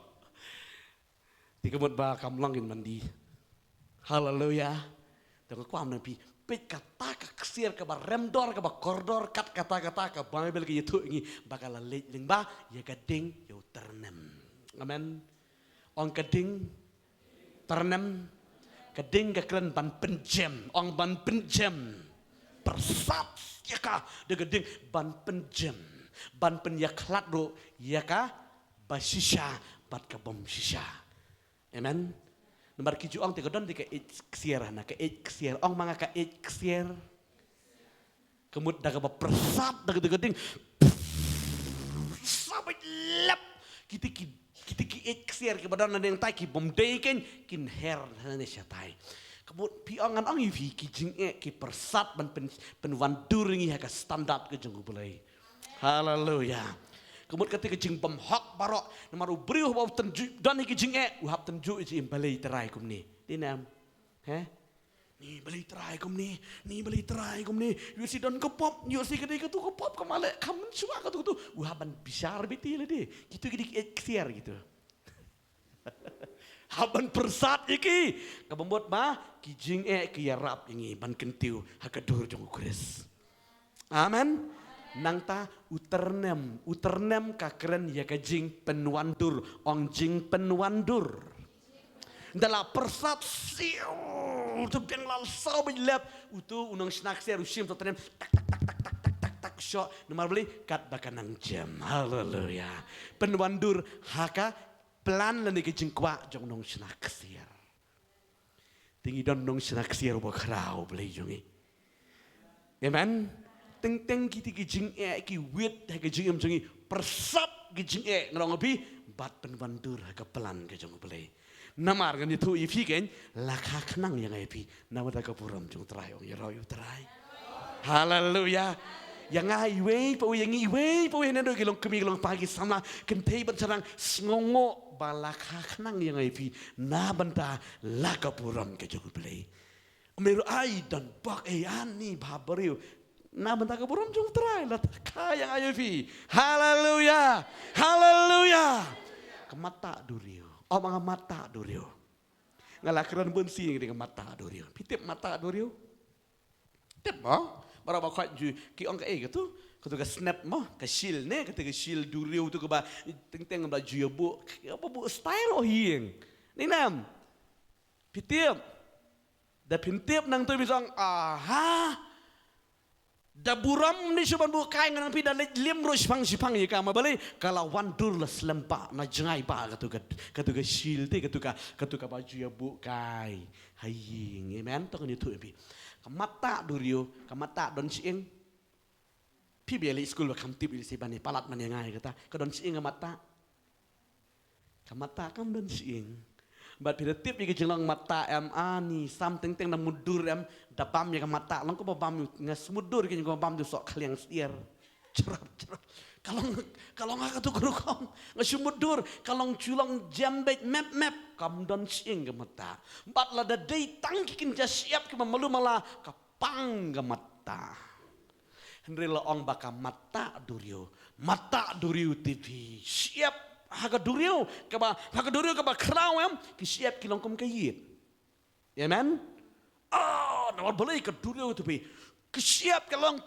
Te ka mut ba kam long kin mandi. Haleluya. Te nga kwah ban ong ïa phi, peit kata ka ksiar kaba rem dor, kaba kordor, kat kata kata ka Baibl ka ïathuh ïa ngi ba ka la leit lyngba ïa ka ding, ïa u tyrnem. Amen. Ong ka ding, tyrnem, ka ding ka kren ban pynjem, ong ban pynjem. Pyrsad ïa ka da ka ding ban pynjem, ban pynïakhlad ruh ïa ka ba shisha bad ka bym shisha. Amen. Namar ki ju ong te ka don te ka ïeit ksiar, hana ka ïeit ksiar. Ong ma nga ka ïeit ksiar. Ka mut da kaba pyrsad da ka, da ka ding. Sa beit lep. Kita ki, kita ki ïeit ksiar kiba don na ding tai ki bym dei ken kin her hana ne shatai. Ka mut phi ong ngan ong ïa phi ki jingeh ki pyrsad ban pyn, pynwandur ïa ngi ha ka standard ka jong U Blei. Haleluya. Ka mut kata ka jingbymhok baroh. Namar u briew haba u tynjuh don ïa ki jingeh, u hap tynjuh ïa jingim balei trai kumne. Dei ne em? He? Ni balei trai kumne, ni balei trai kumne. Ïoh shi don ka pop, ïoh shi ka dei katu ka pop, ka male, ka mynshuwa katu katu. U hap ban bishar biti lade. Kitu ki dei ki ïeit ksiar kitu. Hap ban pyrsad ïa ki. Kaba mut ba ki jingeh ki ïarap ïa ngi ban kyntiew ha ka dur jong u Khrist. Amen. Nangta u tyrnem, u tyrnem ka kren ïa ka jingpynwandur, ong jingpynwandur. Nda la pyrsad siew, tu biang la saw bad lep, utu u nongshna ksiar u shim sa tyrnem, tak, tak, tak, tak, tak, tak, tak, shoh, namar balei, katba ka nang jem. Haleluya. Pynwandur ha ka plan lane ka jingkwah jong u nongshna ksiar. Te ngi don nongshna ksiar uba khraw, Blei jong ngi. Amen. Teng teng kita ki jingeh ki wit ha ka jingim jong ngi, pyrsad ki jingeh ngi ong ïa phi, bad pynwandur ha ka plan ka jong U Blei. Namar ngan ïathuh ïa phi kein, la kha khnang ïa nga ïa phi, na bynta ka burom jong U Trai, ong ïaroh ïa U Trai. Haleluya. Ïa nga iwei pa iwei, ïa ngi iwei pa iwei, naduh ki long kmie ki long kpa ki samla, kynthei bad shynrang, sngewnguh ba la kha khnang ïa nga ïa phi, na bynta la ka burom ka jong U Blei. Ym ïa ruh ai don bok ei ani bha briew. Na bynta ka burom jong U Trai la kha ïa nga ïa phi. Haleluya. Haleluya. Ka matta duriaw. Ym, nga matta duriaw. Nga la kren bun sien ïa ka matta duriaw. Phi tip matta duriaw? Tip mo? Baroh ba khot ju ki ong kaei katu. Katu ka snap mo, ka shield ne, katu ka shield duriaw tu kaba teng teng ba ju ïa buh, kaba buh style o hieng. Ni nam. Phi tip. Da phin tip nangtu phi ong, aha. Da burom ni shu ban buh kai ngan ong phi, da leit lim ruh shipang shipang ïa ka, namar balei, ka la wan dur la slem pat, na jngai pat katu ka, katu ka shield te, katu ka, katu kaba ju ïa buh kai. Ha ïing, amen. To ngan ïathuh ïa phi. Ka matta duriaw, ka matta don shyieng. Phi ba ïa leit skul ba kham tip, ïa leit sei ban ïa palat ban ïa ngai kata. Ka don shyieng ka matta. Ka matta kam don shyieng. Bad phi da tip ïa ka jinglong matta em, ani sam teng teng na mutdur em, da bam ïa ka matta, long kumba bam ïa nga, smutdur ki, kumba bam ïa u soh khliang syier. Cherap, cherap. Ka long, ka long ha katu ka rukom. Nga shu mutdur, ka long ju long jem beit mep mep, kam don shyieng ka matta. Bad lada dei tang ki kynja shyiap kiba malu mala, ka pang ka matta. Hynrei la ong ba ka matta duriaw. Matta duriaw te phi shyiap ha ka duriaw kaba, ha ka duriaw kaba khraw em, ki shyiap ki long kum ka ïit. Amen. Ah, namar balei ka duriaw te phi, ki shyiap ki long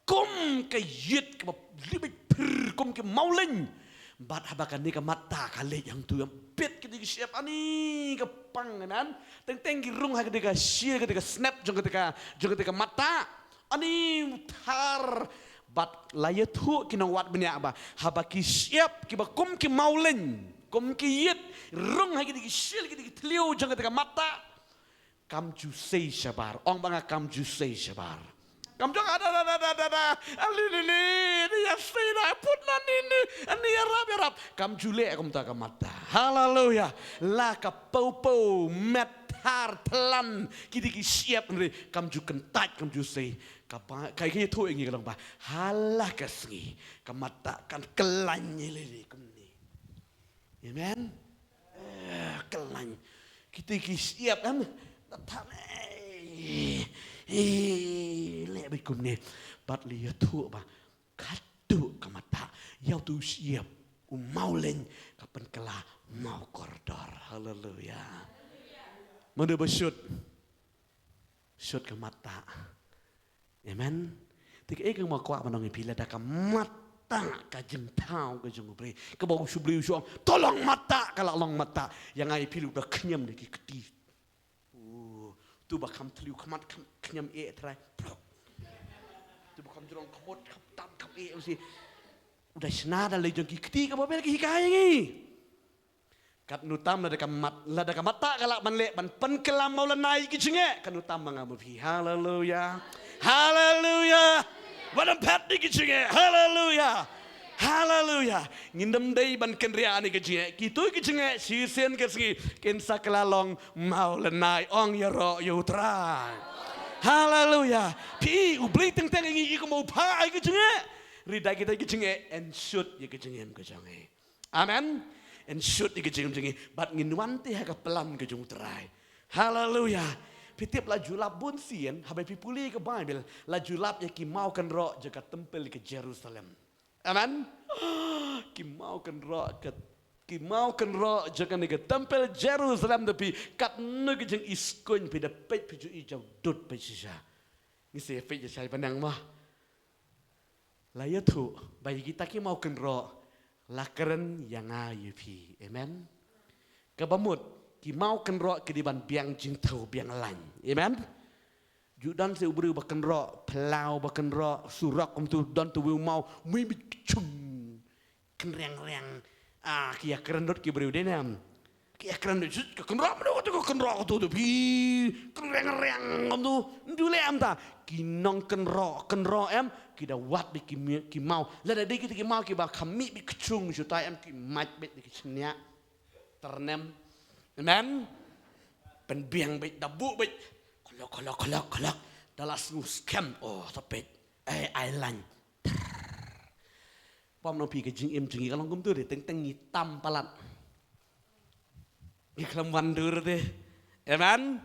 kum ka ïit kaba li beit phir kum ki mawleiñ. Bad haba kane ka matta ka leit hangtu em, peit kata ki shyiap ani ka pang, amen. Teng teng ki rung ha kata ka shield, kata ka snap jong kata ka, jong kata ka matta. Ani u thar. Bad la ïathuh ki nongwad bniah ba haba ki shyiap kiba kum ki mawleiñ, kum ki ïit, rung ha kata ki shield, kata ki thliew jong kata ka matta, kam ju sei shabar. Ong ba nga, kam ju sei shabar. Kam jong ada, ada, ada, ada, ada. Ali, li, li. Ni ïa sei da put na ni, ni. Ni ïarap, ïarap. Kam ju leh kumta ka matta. Haleluya. La ka popo, met, thar, thlan, kiti ki shyiap, hynrei kam ju kyntait, kam ju sei. Ka ba, ka, ka ïathuh ïa ngi ka long ba ha la ka sngi ka matta kan kyllain ïa lei lei kumne. Amen. Eh, kyllain. Kiti ki shyiap em. Na than, eh, eh, leh beit kumne. Bad la ïathuh ba katto ka matta, ïa utu u shyiap u mawleiñ ka pynkylla mawkordor. Haleluya. Mano ba shut? Shut ka matta. Amen. Te kaei kaba nga kwah ban ong ïa phi, lada ka matta ka jingthaw ka jong U Blei, kaba U Blei u shu ong, to long matta, ka la long matta. Ïa nga ïa phi ruh da khñiam da ki kti. Oh, tu ba kham thliew khmat, kham khñiam eh Trai. Prok. Tu ba kham jrong khmut, kham tam, kham eh, u si. U da shna da lei jong ki kti kaba bel ki hikai ïa ngi. Katno tam lada ka mat, lada ka matta ka lah ban leh ban pynkylla mawlynnai ki jingeh, katno tam ma nga ma phi. Haleluya. Haleluya. Wat ym phet ïa ki jingeh. Haleluya. Haleluya. Ngin ym dei ban kynriah ïa ki jingeh. Kito ki jingeh shisien ka sngi kin sa kylla long mawlynnai. Ong ïaroh ïa U Trai. Haleluya. Phi, U Blei teng teng ïa ngi, ïa kumba u phah ïa ki jingeh. Hynrei da kita ki jingeh yn shut ïa ki jingeh ka jong ngi. Amen. Yn shut ïa ka jingim jong ngi bad ngin wan te ha ka plan ka jong U Trai. Haleluya. Phi tip la ju lap bun sien, haba phi pule ka Baibl, la ju lap ïa ki maw kynroh jong ka templ ka Jerusalem. Amen. Ki maw kynroh ka Ki maw kynroh jong kane ka templ Jerusalem da phi, katno ki jingiskuin phi da peit, phi ju i jaw dud peit shisha. Ngi sa peit shisha ba nang ma. La ïathuh ba ïa kita ki maw kynroh la kren ïa nga ïa phi. Amen. Kaba mut ki maw kynroh ki dei ban biang jingthew biang lain. Amen. Ju don sa u briew ba kynroh, phyllaw ba kynroh, surok kumtu, don tu u maw, mui bit kchung. Kynreng reng. Ah, ki ïa kren lut ki briew dei ne em. Ki ïa kren lut, ka kynroh mano katu, ka kynroh katu tu phi. Kynreng reng kumtu. Ndu leh em ta. Ki nong kynroh, kynroh em, ki da wad beit ki mi-, ki maw. Lada dei kita ki maw kiba kham mih beit kchung shutai em, ki mait beit da ki shniah. Tyrnem. Amen. Pynbiang beit, da buh beit. Kolok, kolok, kolok, kolok. Da la sngew skhem. Oh, sa peit. Eh, ai lain. Pom nang phi ka jingim jong ngi ka long kumtu de, teng teng ngi tam palat. Ngi khlem wan dur de. Amen.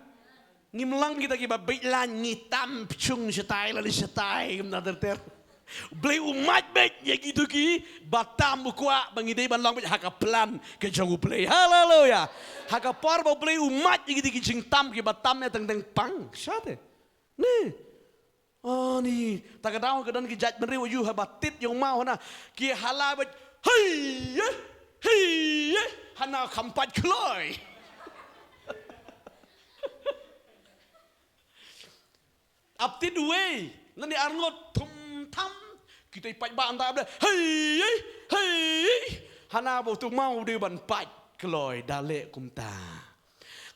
Ngim long kita kiba beit lain, ngi tam pchung shatai la shatai kumta ter ter. Blei u mait beit ïa kito kiba tam, u kwah ba ngi dei ban long beit ha ka plan ka jong U Blei. Haleluya. Ha ka por ba Blei u mait ïa kito ki jingtam kiba tam ïa teng teng pang. Shate. Ne. Oh, ni, ta ka daw ka don ki jait bynriew ayu haba tit ïa u maw hana. Ki hala beit, hei, eh, hei, eh, hana kham pait kloi. Ap tit uwei, lane arngut thum tham, kita i pait ba anta ap de, hei, eh, hei, eh. Hana ba utu maw u dei ban pait kloi, da leh kumta.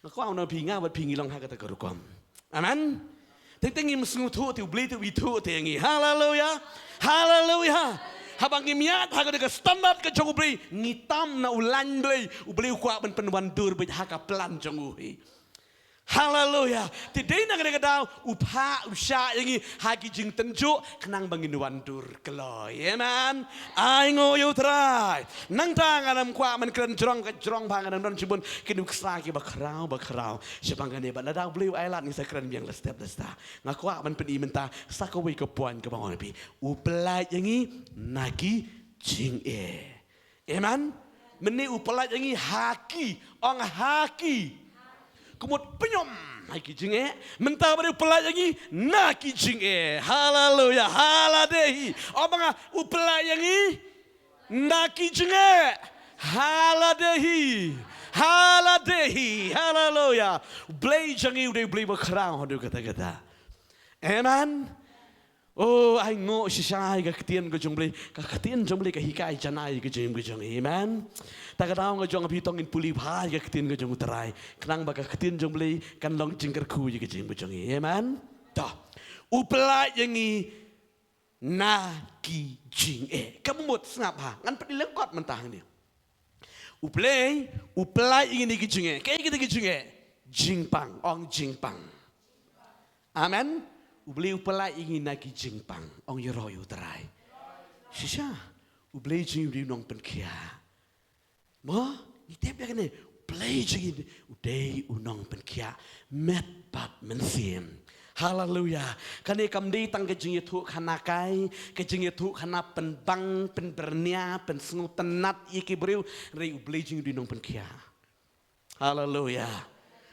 Nga kwah u na phi nga bad phi ngi long ha kata ka rukom. Amen. Teng teng ngim sngewthuh te U Blei te u ithuh te ngi. Haleluya. Haleluya. Haba ngim ïaid ha kata ka standard ka jong U Blei, ngi tam na u lain Blei, U Blei u kwah ban pynwandur beit ha ka plan jong u hi. Haleluya. Te dei na kata ka daw u phah u shah ïa ngi ha ki jingtynjuh khnang ba ngin wandur kloi. Amen. Ai nguh ïa U Trai. Nangta nga nym kwah ban kren jrong ka jrong ba nga nym don shibun ki nuksa kiba khraw ba khraw. Shaphang kane ba lada U Blei u ai lad ngi sa kren biang la step la step. Nga kwah ban pyni mynta sa kawei ka point kaba ngan ong ïa phi. U pyllait ïa ngi na ki jingeh. Amen. Mynne u pyllait ïa ngi ha ki, ong ha ki. Kumut pynïom ha ki jingeh. Mynta ba dei u pyllait ïa ngi na ki jingeh. Haleluya. Haladehi. Ong ba nga u pyllait ïa ngi na ki jingeh. Haladehi. Haladehi. Haleluya. U Blei jong ngi u dei u Blei ba khraw haduh katta katta. Amen. Oh, ai nguh shisha ïa ka ktien ka jong U Blei, ka ktien jong U Blei ka hikai janai ka jong ka jong. Amen. Ta ka daw nga jong phi tang ngin pule bha ïa ka ktien ka jong U Trai. Khnang ba ka ktien jong U Blei kan long jingkyrkhu ïa ka jong ka jong. Amen. Ta. U pyllait ïa ngi na ki jingeh. Ka mut sngap ha. Ngan pat lyngkot mynta hangne. U Blei u pyllait ïa ngi na ki jingeh. Kaei kita ki jingeh? Jingpang, ong jingpang. Amen. U Blei u pyllait ïa ngi na ki jingpang, ong ïaroh ïa U Trai. Shisha, U Blei jong ngi u dei u nongpynkhiah. Mo, ngi tip ïa kane, U Blei jong ngi u dei u nongpynkhiah met bad mynsiem. Haleluya. Kane kam dei tang ka jingïathuhkhana kai, ka jingïathuhkhana pynbang, pynbyrngia, pynsngewtynnat ïa ki briew, hynrei U Blei jong ngi u dei u nongpynkhiah. Haleluya.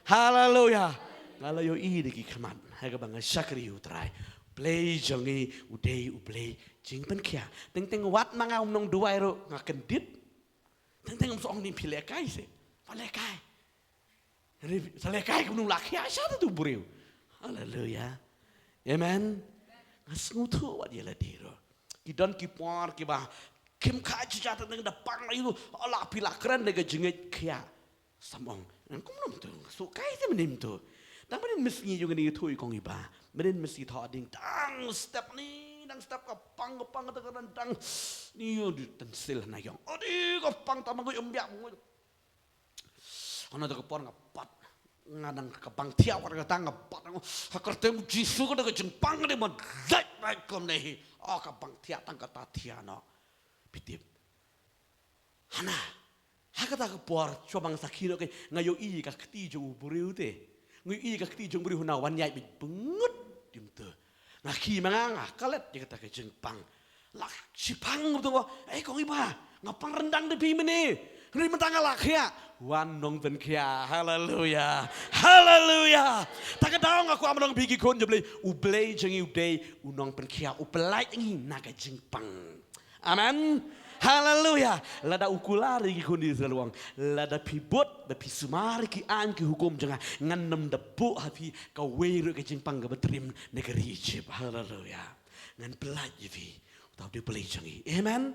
Haleluya. Nga la ïohi da ki khmat ha kaba nga shakri ïa U Trai. Blei jong ngi u dei U Blei jingpynkhiah. Teng teng wat ma nga um nongduwai ruh nga kyndit. Teng teng um sa ong ni phi lehkai se. Pha lehkai. Sa lehkai kumno la khiah sha tu briew. Haleluya. Amen. Nga sngewthuh wat ïa lade ruh. Ki don ki por kiba kim kha jingeh, teng teng da pang la ïa u, la phi la kren da ka jingngeit khiah. Sam ong, ngan kumno mynta, nga shu kai te mynne mynta. Dang mynnin mynsngi ïa ngi ïathuh ïa kong i Bah. Mynnin mynsngi thoh ding dang step ni, dang step ka pang, ka pang ka dang dang. Ni ïa u dei tynsil na ïong. O dei ka pang ta ma ngi ym biak ngi. Hana da ka por nga pat. Nga dang ka bang thiah wat ka tang nga pat. Ha kyrteng Jisu ka da ka jingpang ka dei ban dait dait kumne hi. O ka bang thiah tang kata thiah noh. Phi tip. Hana. Ha kata ka por, shuwa ba nga sakhi noh, nga ïohi ka kti jong u briew te. Nga ïohi ka kti jong u briew hana wan ïaid beit byngut dim te. Nga khie ma nga, nga klet ïa kata ka jingpang. La shiphang u te, eh kong i Bah, nga pang ryndang da phi mynne. Hynrei mynta nga la khiah, wan nongpynkhiah. Haleluya. Haleluya. Ta ka daw nga kwah ban ong ïa phi ki khun jong U Blei, U Blei jong ngi u dei u nongpynkhiah, u pyllait ngi na ka jingpang. Amen. Haleluya. Lada u kular ïa ki khun Israel u ong, lada phi bud, da phi sumar ïa ki aiñ ki hukum jong nga, ngan nym da buh ha phi kawei ruh ka jingpang kaba triem na ka ri Egypt. Haleluya. Ngan pyllait ïa phi. Uta u dei U Blei jong ngi. Amen.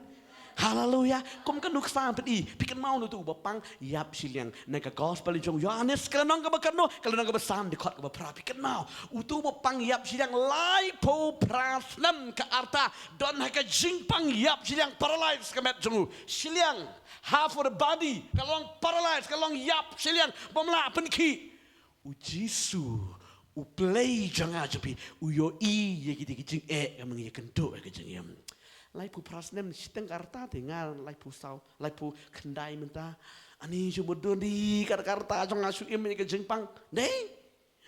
Haleluya. Kum ka nuksa phi, phi kynmaw uno uto uba pang ïap shiliang. Na ka gospel jong u Ïoannis ka lynnong kaba kano, ka lynnong kaba san dkhot kaba phra, phi kynmaw. Uto uba pang ïap shiliang laiphew phra snem ka rta, don ha ka jingpang ïap shiliang, paralyzed ka met jong u. Shiliang, half of the body, ka long paralyzed, ka long ïap shiliang, bym lah pynkhih. U Jisu, U Blei jong nga jong phi, u ïohi ïa kita ki jingeh ka mynta ïa kynduh ïa ka jingim. Laiphew phra snem shiteng ka rta te, nga laiphew saw, laiphew khyndai mynta. Ani shu mudui kat ka rta jong nga shu im ïa ka jingpang. Dei?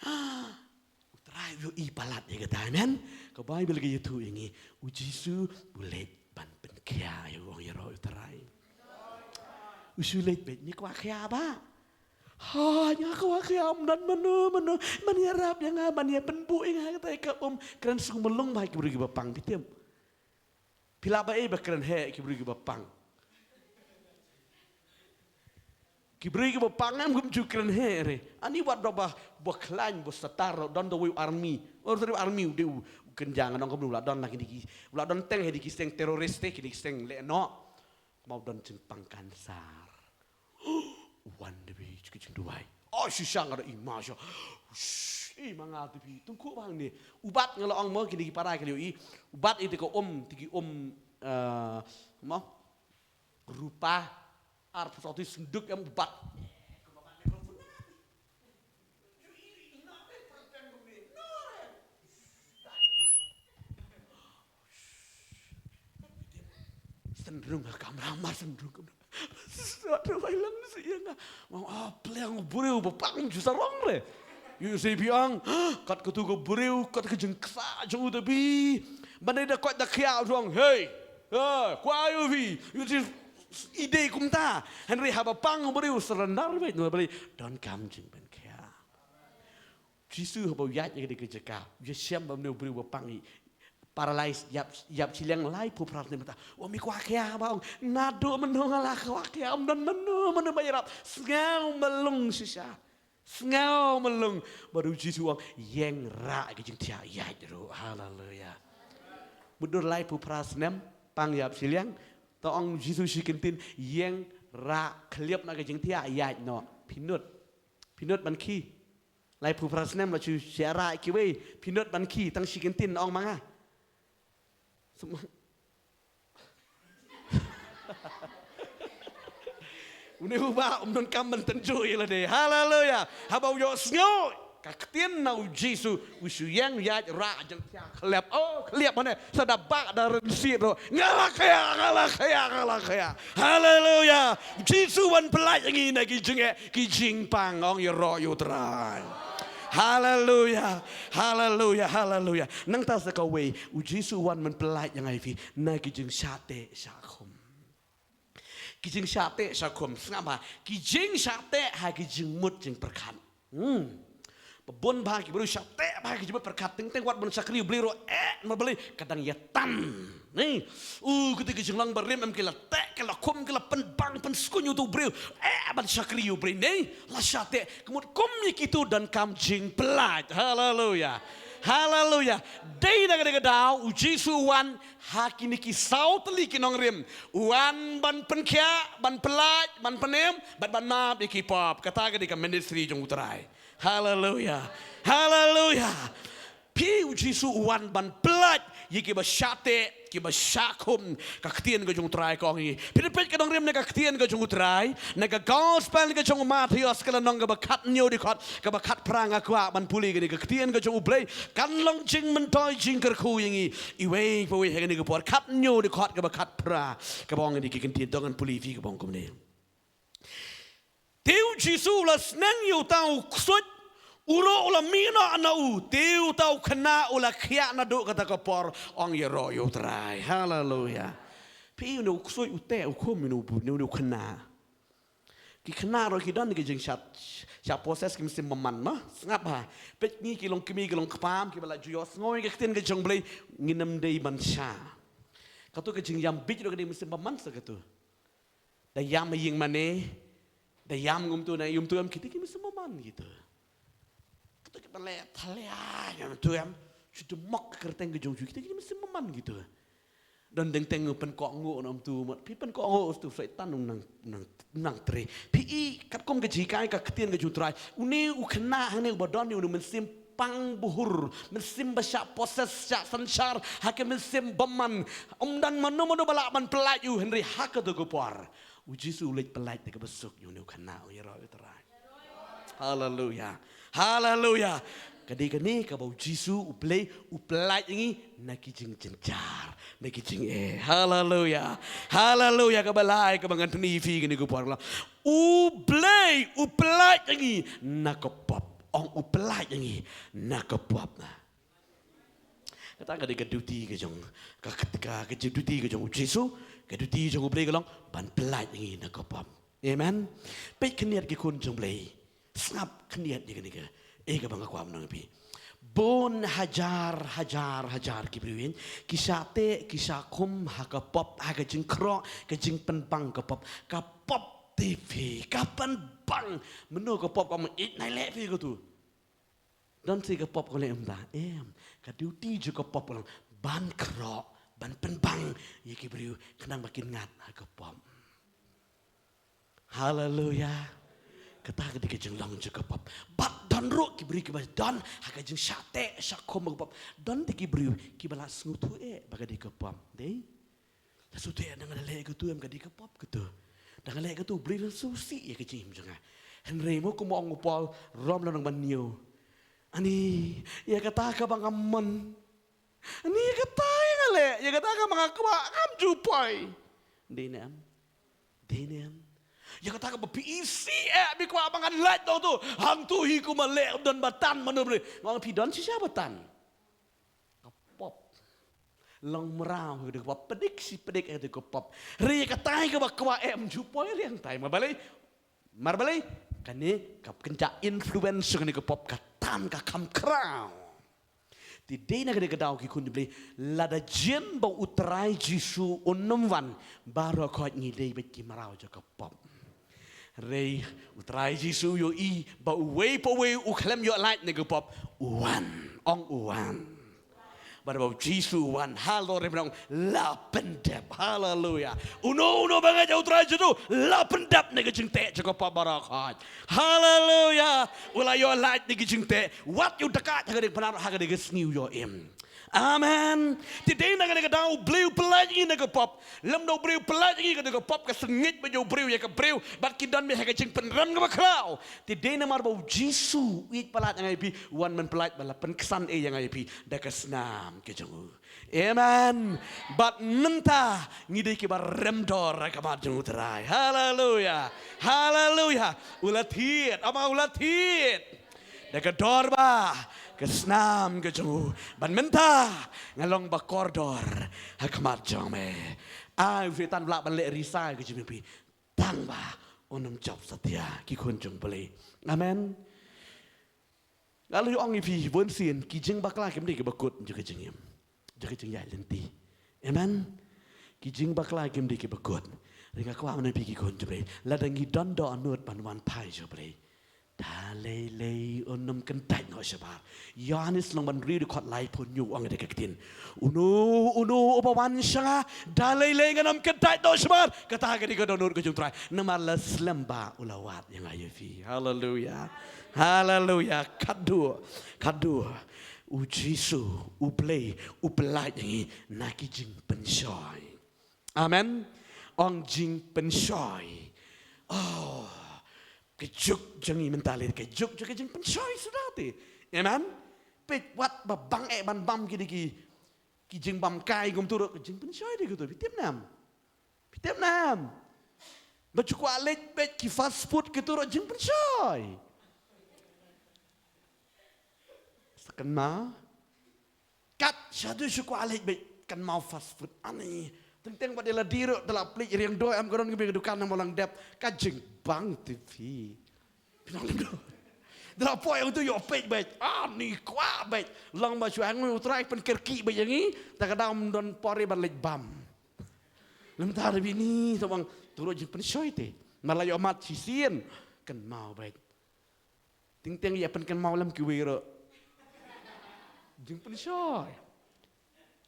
U Trai u ïohi palat ïa kata, amen. Ka Baibl ka ïathuh ïa ngi, u Jisu u leit ban pynkhiah ïa u, ong ïaroh U Trai. U shu leit beit, me kwah khiah bah? Ha, nga kwah khiah, ym don mano mano ban ïarap ïa nga, ban ïa pynbuh ïa nga, kata ka um. Kren sngewmlung bha ki briew kiba pang, phi tip. Phi lah ba ei ba kren heh ki briew kiba pang. Ki briew kiba pang em kum ju kren heh re. Ani wat da ba, ba khlaiñ, ba satar, don da uwei u army. Or sorry, army u dei u kynjang, nong kumno, u la don la kine ki, u la don teng ha kine ki seng terrorist te, kine ki seng lehnoh. Kumba u don jingpang kansar. U wan da beit ki jingduwai. Oh, shisha nga da i ma sha. Shh, i ma nga da beit. Tungku bang ni. U bat nga la ong mo, kine ki para ki la ïohi. U bat ite ka um, te ki um, eh, mo. Rupa. Arphew saw tylli senduk em u bat. Sendrung ha kamra, mar sendrung kamra. Sat ru bai lang si ïa nga. Ong, ah, pliang briew ba pang ju sarong re. Ïohi phi ong, kat katu ka briew, kat ka jingksa jong u da beit. Ban da koit da khiah u ong, hey, hey, kwah ïa phi. Ïohi i dei kumta. Hynrei haba pang u briew surrender beit na U Blei, donkam jingpynkhiah. Jisu haba u ïaid ïa kane ka jaka, u ïashem bad une u briew ba pang, i paralyzed, ïap, ïap shiliang laiphew phra snem mynta. U ong, me kwah khiah bah? Ong, naduh mynno nga la kwah khiah, ym don mynno mynno ba ïarap. Sngewmlung shisha. Sngewmlung. Bad u Jisu u ong, ïeng rah ïa ka jingthiah, ïaid ruh. Haleluya. Mutdur laiphew phra snem pang ïap shiliang. Te ong Jisu shi kyntien, ïeng rah, khlieh noh ka jingthiah, ïaid noh. Phi nud. Phi nud ban khie? Laiphew phra snem la shu shah rah kiwei. Phi nud ban khie tang shi kyntien, ong ma nga. Sum-, une u bah um donkam ban tynjuh ïa lade. Haleluya. Haba u ïohsngew ka ktien na u Jisu, u shu ïeng ïaid rah, jingthiah khlieh. Oh, khlieh mane, sa da bah da rynsied ruh. Nga la khiah, nga la khiah, nga la khiah. Haleluya. U Jisu u wan pyllait ïa ngi na ki jingeh, ki jingpang, ong ïaroh ïa U Trai. Haleluya. Haleluya. Haleluya. Nangta sa kawei, u Jisu u wan ban pyllait ïa nga ïa phi na ki jingshah teh shah khum. Ki jingshah teh shah khum, sngap bha, ki jingshah teh ha ki jingmut jingpyrkhat. Hmm. Ba bun bha ki briew shah teh bha ki jingmut pyrkhat, teng teng wat ban shakri U Blei ruh, eh, ma Blei ka dang ïa tan. Ni, u, kita ki jinglong barim em ki la teh, ki la khum, ki la pynbang pynskhem ïa uto u briew, eh, ban shakri U Blei, ni, la shah teh. Ka mut kum ïa kito donkam jingpyllait. Haleluya. Haleluya. Dei na kane ka daw u Jisu u wan ha kine ki saw tylli ki nongrim. U wan ban pynkhiah, ban pyllait, ban pynim, bad ban map ïa ki pop. Kata ka dei ka ministry jong U Trai. Haleluya. Haleluya. Phi, u Jisu u wan ban pyllait ïa kiba shah teh, kiba shah khum. Ka ktien ka jong U Trai ka ong ïa ngi. Phi da peit ka nongrim na ka ktien ka jong U Trai, na ka gospel ka jong u Mathaios ka lynnong kaba khathynñiew dkhot kaba khatphra, nga kwah ban pule kane ka ktien ka jong U Blei. Kan long jingmyntoi jingkyrkhu ïa ngi iwei pa iwei ha kane ka por. Khathynñiew dkhot kaba khatphra kaba ong ïa ngi ki ktien, to ngan pule ïa phi kaba ong kumne. Te u Jisu u la sneng ïa uta u ksuid, u ruh u la mih noh na u, te uta u khynnah u la khiah naduh kata ka por, ong ïaroh ïa U Trai. Haleluya. Phi, une u ksuid u teh u khum, une u, une u khynnah. Ki khynnah ruh ki don ki jingshah, shah possess ki mynsiem bymman ma. Sngap ha. Peit ngi ki long kmie ki long kpa, kiba la ju ïohsngew ïa ka ktien ka jong U Blei, ngin ym dei ban shah. Kato ka jingïam bieit ruh ka dei mynsiem bymman sa kato. Da ïam ha ïing mane, da ïam ngam tu na ïam tu ïam kita ki mynsiem bymman kita. Kato kiba leh thalia ïam tu ïam, shu dum mok ka kyrteng ka jong u, kita ki mynsiem bymman kita. Don dang teng pynkohnguh na ym tu, mat phi pynkohnguh tu Soitan u nang, nang, nang trei. Phi i katkum ka jinghikai ka ktien ka jong U Trai. Une u khynnah hangne uba don ïa une u mynsiem pang buhur, mynsiem ba shah possess, shah synshar ha ka mynsiem bymman. Ym don mano mano ba lah ban pyllait ïa u, hynrei ha kato ka por U Jisu u leit pyllait da kaba suk ïa une u khynnah, u ïaroh ïa U Trai. Haleluya. Haleluya. Ka dei kane kaba U Jisu U Blei u pyllait ïa ngi na ki jingjynjar, na ki jingeh. Haleluya. Haleluya. Kaba lai kaba ngan pyni ïa phi kane ka por la. U Blei u pyllait ïa ngi na ka pop. Ong u pyllait ïa ngi na ka pop. Kata ka dei ka duty ka jong, ka, ka, ka, ka duty ka jong U Jisu, ka duty jong U Blei ka long ban pyllait ïa ngi na ka pop. Amen. Peit khyndiat ki khun jong U Blei. Sngap khyndiat ïa kane ka. Eh, kaba nga kwah ban ong ïa phi. Bun hajar, hajar, hajar ki briew ïa ki shah teh, ki shah khum ha ka pop, ha ka jingkhroh, ka jingpynbang ka pop, ka pop te phi, ka pynbang. Mano ka pop ka ma ïeit nai leh phi ka tu. Don shi ka pop ka leh em da. Em, ka duty jong ka pop ka long ban khroh, ban pynbang ïa ki briew khnang ba kin ngat ha ka pop. Haleluya. Kata ka dei ka jinglong jong ka pop. Bad don ruh ki briew kiba don ha ka jingshah teh, shah khum ka pop. Don te ki briew kiba la sngewthuh eh ba ka dei ka pop. Dei? La sngewthuh eh, dang leh ka tu em ka dei ka pop ka tu. Dang leh ka tu, briew la sngewsih ïa ka jingim jong nga. Hynrei mo kum ong u Paul, Rom lynnong ba hynñiew. Ani, ïa kata kaba nga mon. Ani, ïa kata ïa nga leh, ïa kata kaba nga kwah, ngam ju poi. Dei ne em? Dei ne em? Ïa kata kaba phi isih eh, phi kwah ba ngan lait tang tu. Hangtu hi kumba leh, don ba tan mano briew. Nga ong phi don shisha ba tan. Ka pop. Long mraw ha ka pop, pdik shi pdik ha ka pop. Hynrei kata hi kaba kwah em ju poi riang tai, mar balei? Mar balei? Kane ka kynja influence kane ka pop ka tan ka kham khraw. Te dei na kane ka daw ki khun U Blei, lada jin ba U Trai Jisu un ym wan, baroh khoit ngi dei beit ki mraw jong ka pop. Hynrei U Trai Jisu u ïohi ba uwei pa uwei u khlem ïoh lait na ka pop, u wan, ong u wan. Bad ba U Jisu u wan halor ri, u ong la pyndep. Haleluya. Uno uno ba ngeit ïa U Trai Jisu la pyndep na ka jingteh jong ka pop baroh khoit. Haleluya. U la ïoh lait na ka jingteh. Wat ïa u dakaid ha ka dei ka pynarap, ha ka dei ka sngi u ïoh im. Amen. Te dei na kane ka daw U Blei u pyllait ïa ngi na ka pop. Lymda U Blei u pyllait ïa ngi, ka dei ka pop ka sngewbha ïa u briew, ïa ka briew. Bad ki don beit ha ka jingpynrem kaba khraw. Te dei namar ba U Jisu u ïeit palat ïa nga ïa phi, u wan ban pyllait bad la pynksan ïa nga ïa phi da ka snam ka jong u. Amen. Bad mynta ngi dei kiba rem dor ha khmat jong U Trai. Haleluya. Haleluya. U la thied, ama u la thied. Da ka dor ba ka snam ka jong u. Bad mynta nga long ba kordor ha khmat jong me. Ai, u Soitan u lah ban leh risa ka jingim phi. Tang ba un ym jop satia, ki khun jong U Blei. Amen. Nga la ong ïa phi bun sien, ki jingbakla kim dei kiba kut jong ka jingim, jong ka jingïaid lynti. Amen. Ki jingbakla kim dei kiba kut. Hynrei nga kwah ban ong ïa phi ki khun jong U Blei, lada ngi don dohnud ban wan phai sha U Blei, da lei lei un ym kyntait noh shabar. Ïohannes lynnong ba hynriew dkhot laiphew hynñiew u ong da ka ktien, uno uno uba wan sha nga, da lei lei ngan ym kyntait noh shabar. Kata ka dei ka dohnud ka jong U Trai. Namar la slem ba u la wad ïa nga ïa phi. Haleluya. Haleluya. Khadduh, khadduh U Jisu U Blei u pyllait ïa ngi na ki jingpynshoi. Amen. Ong jingpynshoi. Oh, ka juk jong ngi mynta lei ka juk jong ka jingpynshoi suda te. Amen. Peit wat ba bang eh ban bam ki dei ki, ki jingbam kai kumtu ruh, ka jingpynshoi dei kumtu. Phi tip ne em? Phi tip ne em? Ba ju kwah leit beit ki fast food kitu ruh jingpynshoi. Sa kynmaw. Kat sha tu shu kwah leit beit kynmaw fast food. Ani, Teng teng pat ïa lade ruh da la plie riang doi, em ka don kaba ka dukan na Mawlangdep, ka jingbang te phi. Phi nang lem doi. Da la poi utu ïoh peit beit. Ah, ni kwah beit. Long ba shu ai ngui u Trai pynkyrkieh beit ïa ngi. Ta ka daw ym don por ïa ban leit bam. Lem ta da bini to bang tu ruh jingpynshoi te. Mar la ïoh mat shisien. Kynmaw beit. Teng teng ïa pynkynmaw lem kiwei ruh. Jingpynshoi.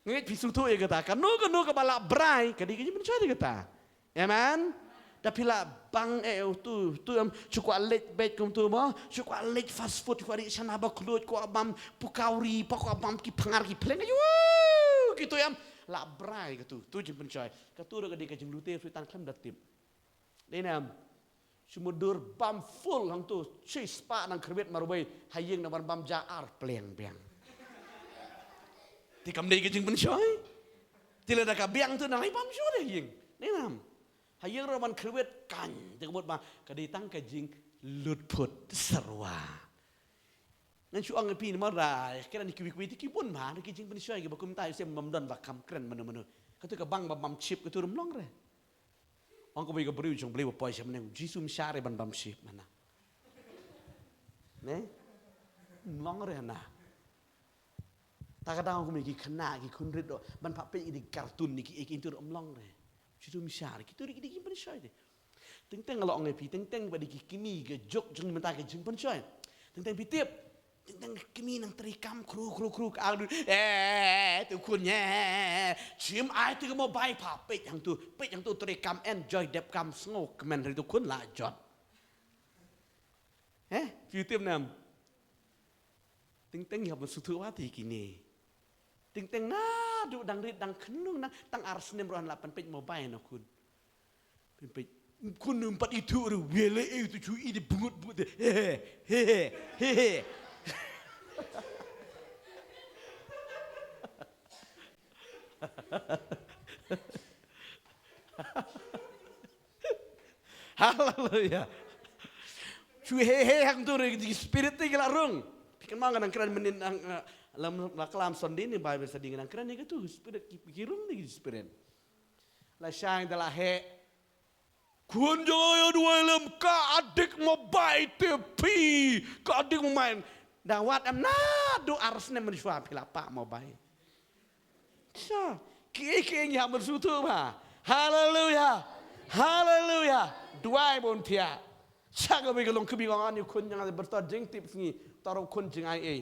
Ngeit phi sngewthuh ïa kata. Kano kano kaba lah brai, ka dei ka jingpynshoi ïa kata. Amen. Da phi lah bang eh utu, utu em, shu kwah leit beit kumtu mo, shu kwah leit fast food, shu kwah leit shana ba khluit, kwah bam pukawri, pa kwah bam ki pyngar ki pleng, ayu, kitu em, lah brai katu, tu jingpynshoi. Katu ruh ka dei ka jinglute, shu tan khlem da tip. Dei ne em. Shu mutdur bam full hangtu, shu spah nang khyrwit marwei, ha ïing nang ban bam ja ar pleng biang. Te kam dei ka jingpynshoi. Te lada ka biang tu nang ai bam shuh dei ha ïing. Dei ne em. Ha ïing ruh ban khyrwit kan, te ka mut ba ka dei tang ka jinglut phut serwa. Ngan shu ong ïa phi namar da kren ïa kiwei kiwei te ki bun ma da ki jingpynshoi kiba kumta, ïa shem bam don ba kam kren mano mano. Katu ka bang ba bam chip katu ruh ym long re. Ong kawei ka briew jong Blei ba poi sha bneng, Jisu ym shah re ban bam chip mana. Ne? Ym long re na. Ta ka daw kum ki khynnah ki khun rit ruh ban phah peit ïa ki cartoon ne ki ei ki ei tu ruh ym long re. Jisu ym shah re, kitu ruh ki dei ki jingpynshoi te. Teng teng nga la ong ïa phi, teng teng ba dei ki kmie ka juk jong mynta ka jingpynshoi. Teng teng phi tip, teng teng ka kmie nang trei kam khru khru khru ka ang du. Eh, tu khun eh. Shim ai tu ka mobile pha, peit hangtu, peit hangtu trei kam, enjoy dep kam, sngewkmen ri tu khun la jot. Eh, phi tip ne em. Teng teng ïa ban sngewthuh wat ïa kine. Teng teng naduh dang rit dang khynnung nang tang ar snem ruh la pynpeit mobile na khun. Pynpeit khun ym pat ithuh ruh, wele eh tu chu i de bungut bungut de. He he he he. He he. Haleluya. Shu he he hangtu ruh ki spirit te ki la rung. Phi kynmaw nga nang kren mynnin nang, eh, lam la klam Sunday ne Bible study nga nang kren ïa katu spirit ki, ki rung ne ki spirit. La shang da la heh. Khun jong nga ïa duwai lem ka adik mobile te phi. Ka adik mobile. Da wat em naduh ar snem mynshuwa phi la pah mobile. Sha, ki, ki ngi hap mynshuwa tu ba. Haleluya. Haleluya. Duwai bun thiah. Sha ka bi ka long ka bi ong ani khun jong nga bertot jingtip sngi. Taro khun jing ai ei.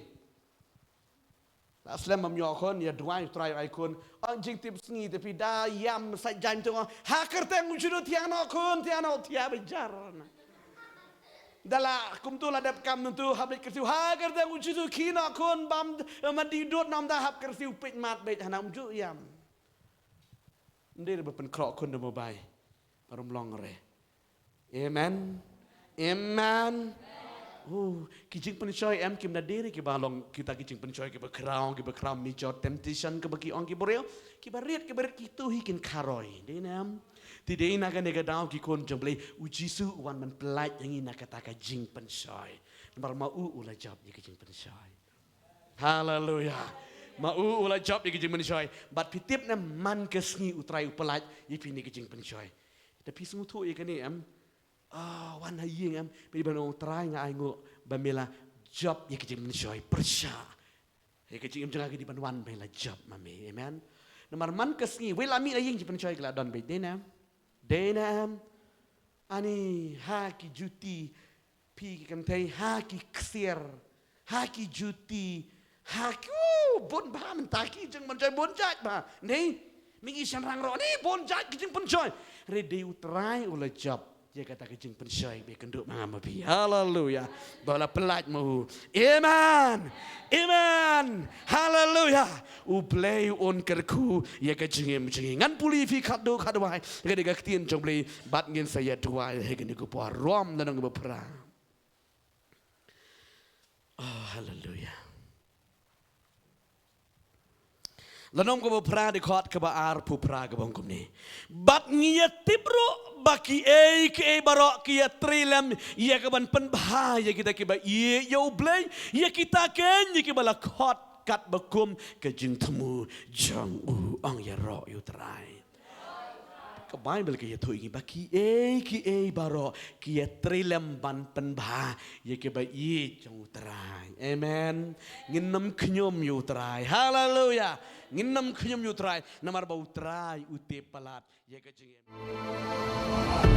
La slem bam ïoh khun, ïa duwai Trai ai khun. Ong jingtip sngi te phi da ïam sa jan tu ong. Ha kyrteng u Jisu thiah noh khun, thiah noh thiah bejar na. Da la kumtu la dep kam nuntu hap leit kyrsiew ha kyrteng u Jisu khie noh khun bam, eh, ma di dud nam da hap kyrsiew peit mat beit hana um ju ïam. Ym dei re ba pynkhroh khun da mobile. Barum long re. Amen. Amen. Oh, ki jingpynshoi em kim da dei re kiba long kita ki jingpynshoi kiba khraw, kiba khraw mi jot temptation kiba ki ong kiba riew, kiba rit, kiba rit kitu hi kin kharoi. Dei ne em. Te dei na kane ka daw ki khun jong Blei, u Jisu u wan ban pyllait ïa ngi na kata ka jingpynshoi. Namar ma u u la jop ïa ka jingpynshoi. Haleluya. Ma u u la jop ïa ka jingpynshoi. Bad phi tip ne man ka sngi u Trai u pyllait ïa phi ne ka jingpynshoi. Te phi sngewthuh ïa kane em. Ah, wan ha ïing em. Phi ban ong Trai nga ai nguh ba me la jop ïa ka jingpynshoi. Pyrshah. Ïa ka jingim jong nga ka dei ban wan ba me la jop ma me. Amen. Namar man ka sngi wei la mih na ïing jingpynshoi ka la don beit dei ne em. Dei ne em. Ani ha ki juti phi ki kynthei ha ki ksiar ha ki juti ha ki, oh, bun bha mynta ki jingpynshoi bun jait bha. Nei, mi ngi shynrang ruh nei bun jait ki jingpynshoi. Re dei u Trai u la jop ïa kata ka jingpynshoi ba kynduh ma nga ma phi. Haleluya. Ba la pyllait ma u. Amen. Amen. Haleluya. U Blei un kyrkhu ïa ka jingim jong ngi. Ngan pule ïa phi khatduh khatduh wai. Ka dei ka ktien jong u Blei bad ngin sa ïa duwai ha kane ka por. Rom na nong ba phra. Oh, haleluya. Lynnong kaba phra dkhot kaba arphew phra kaba ong kumne. Bad ngi ïa tip ruh ba kiei kiei baroh ki ïa trei lem ïa kaban pynbha ïa kita kiba ïeit ïa U Blei, ïa kita keiñ ïa kiba la khot katba kum ka jingthmu jong u. Ong ïaroh ïa U Trai. Ka Baibl ka ïathuh ïa ngi ba kiei kiei baroh ki ïatrei lem ban pynbha ïa kiba ïeit jong U Trai. Amen. Ngin nym khñium ïa U Trai. Haleluya. Ngin nym khñium ïa U Trai namar ba U Trai u tip palat ïa ka jingim.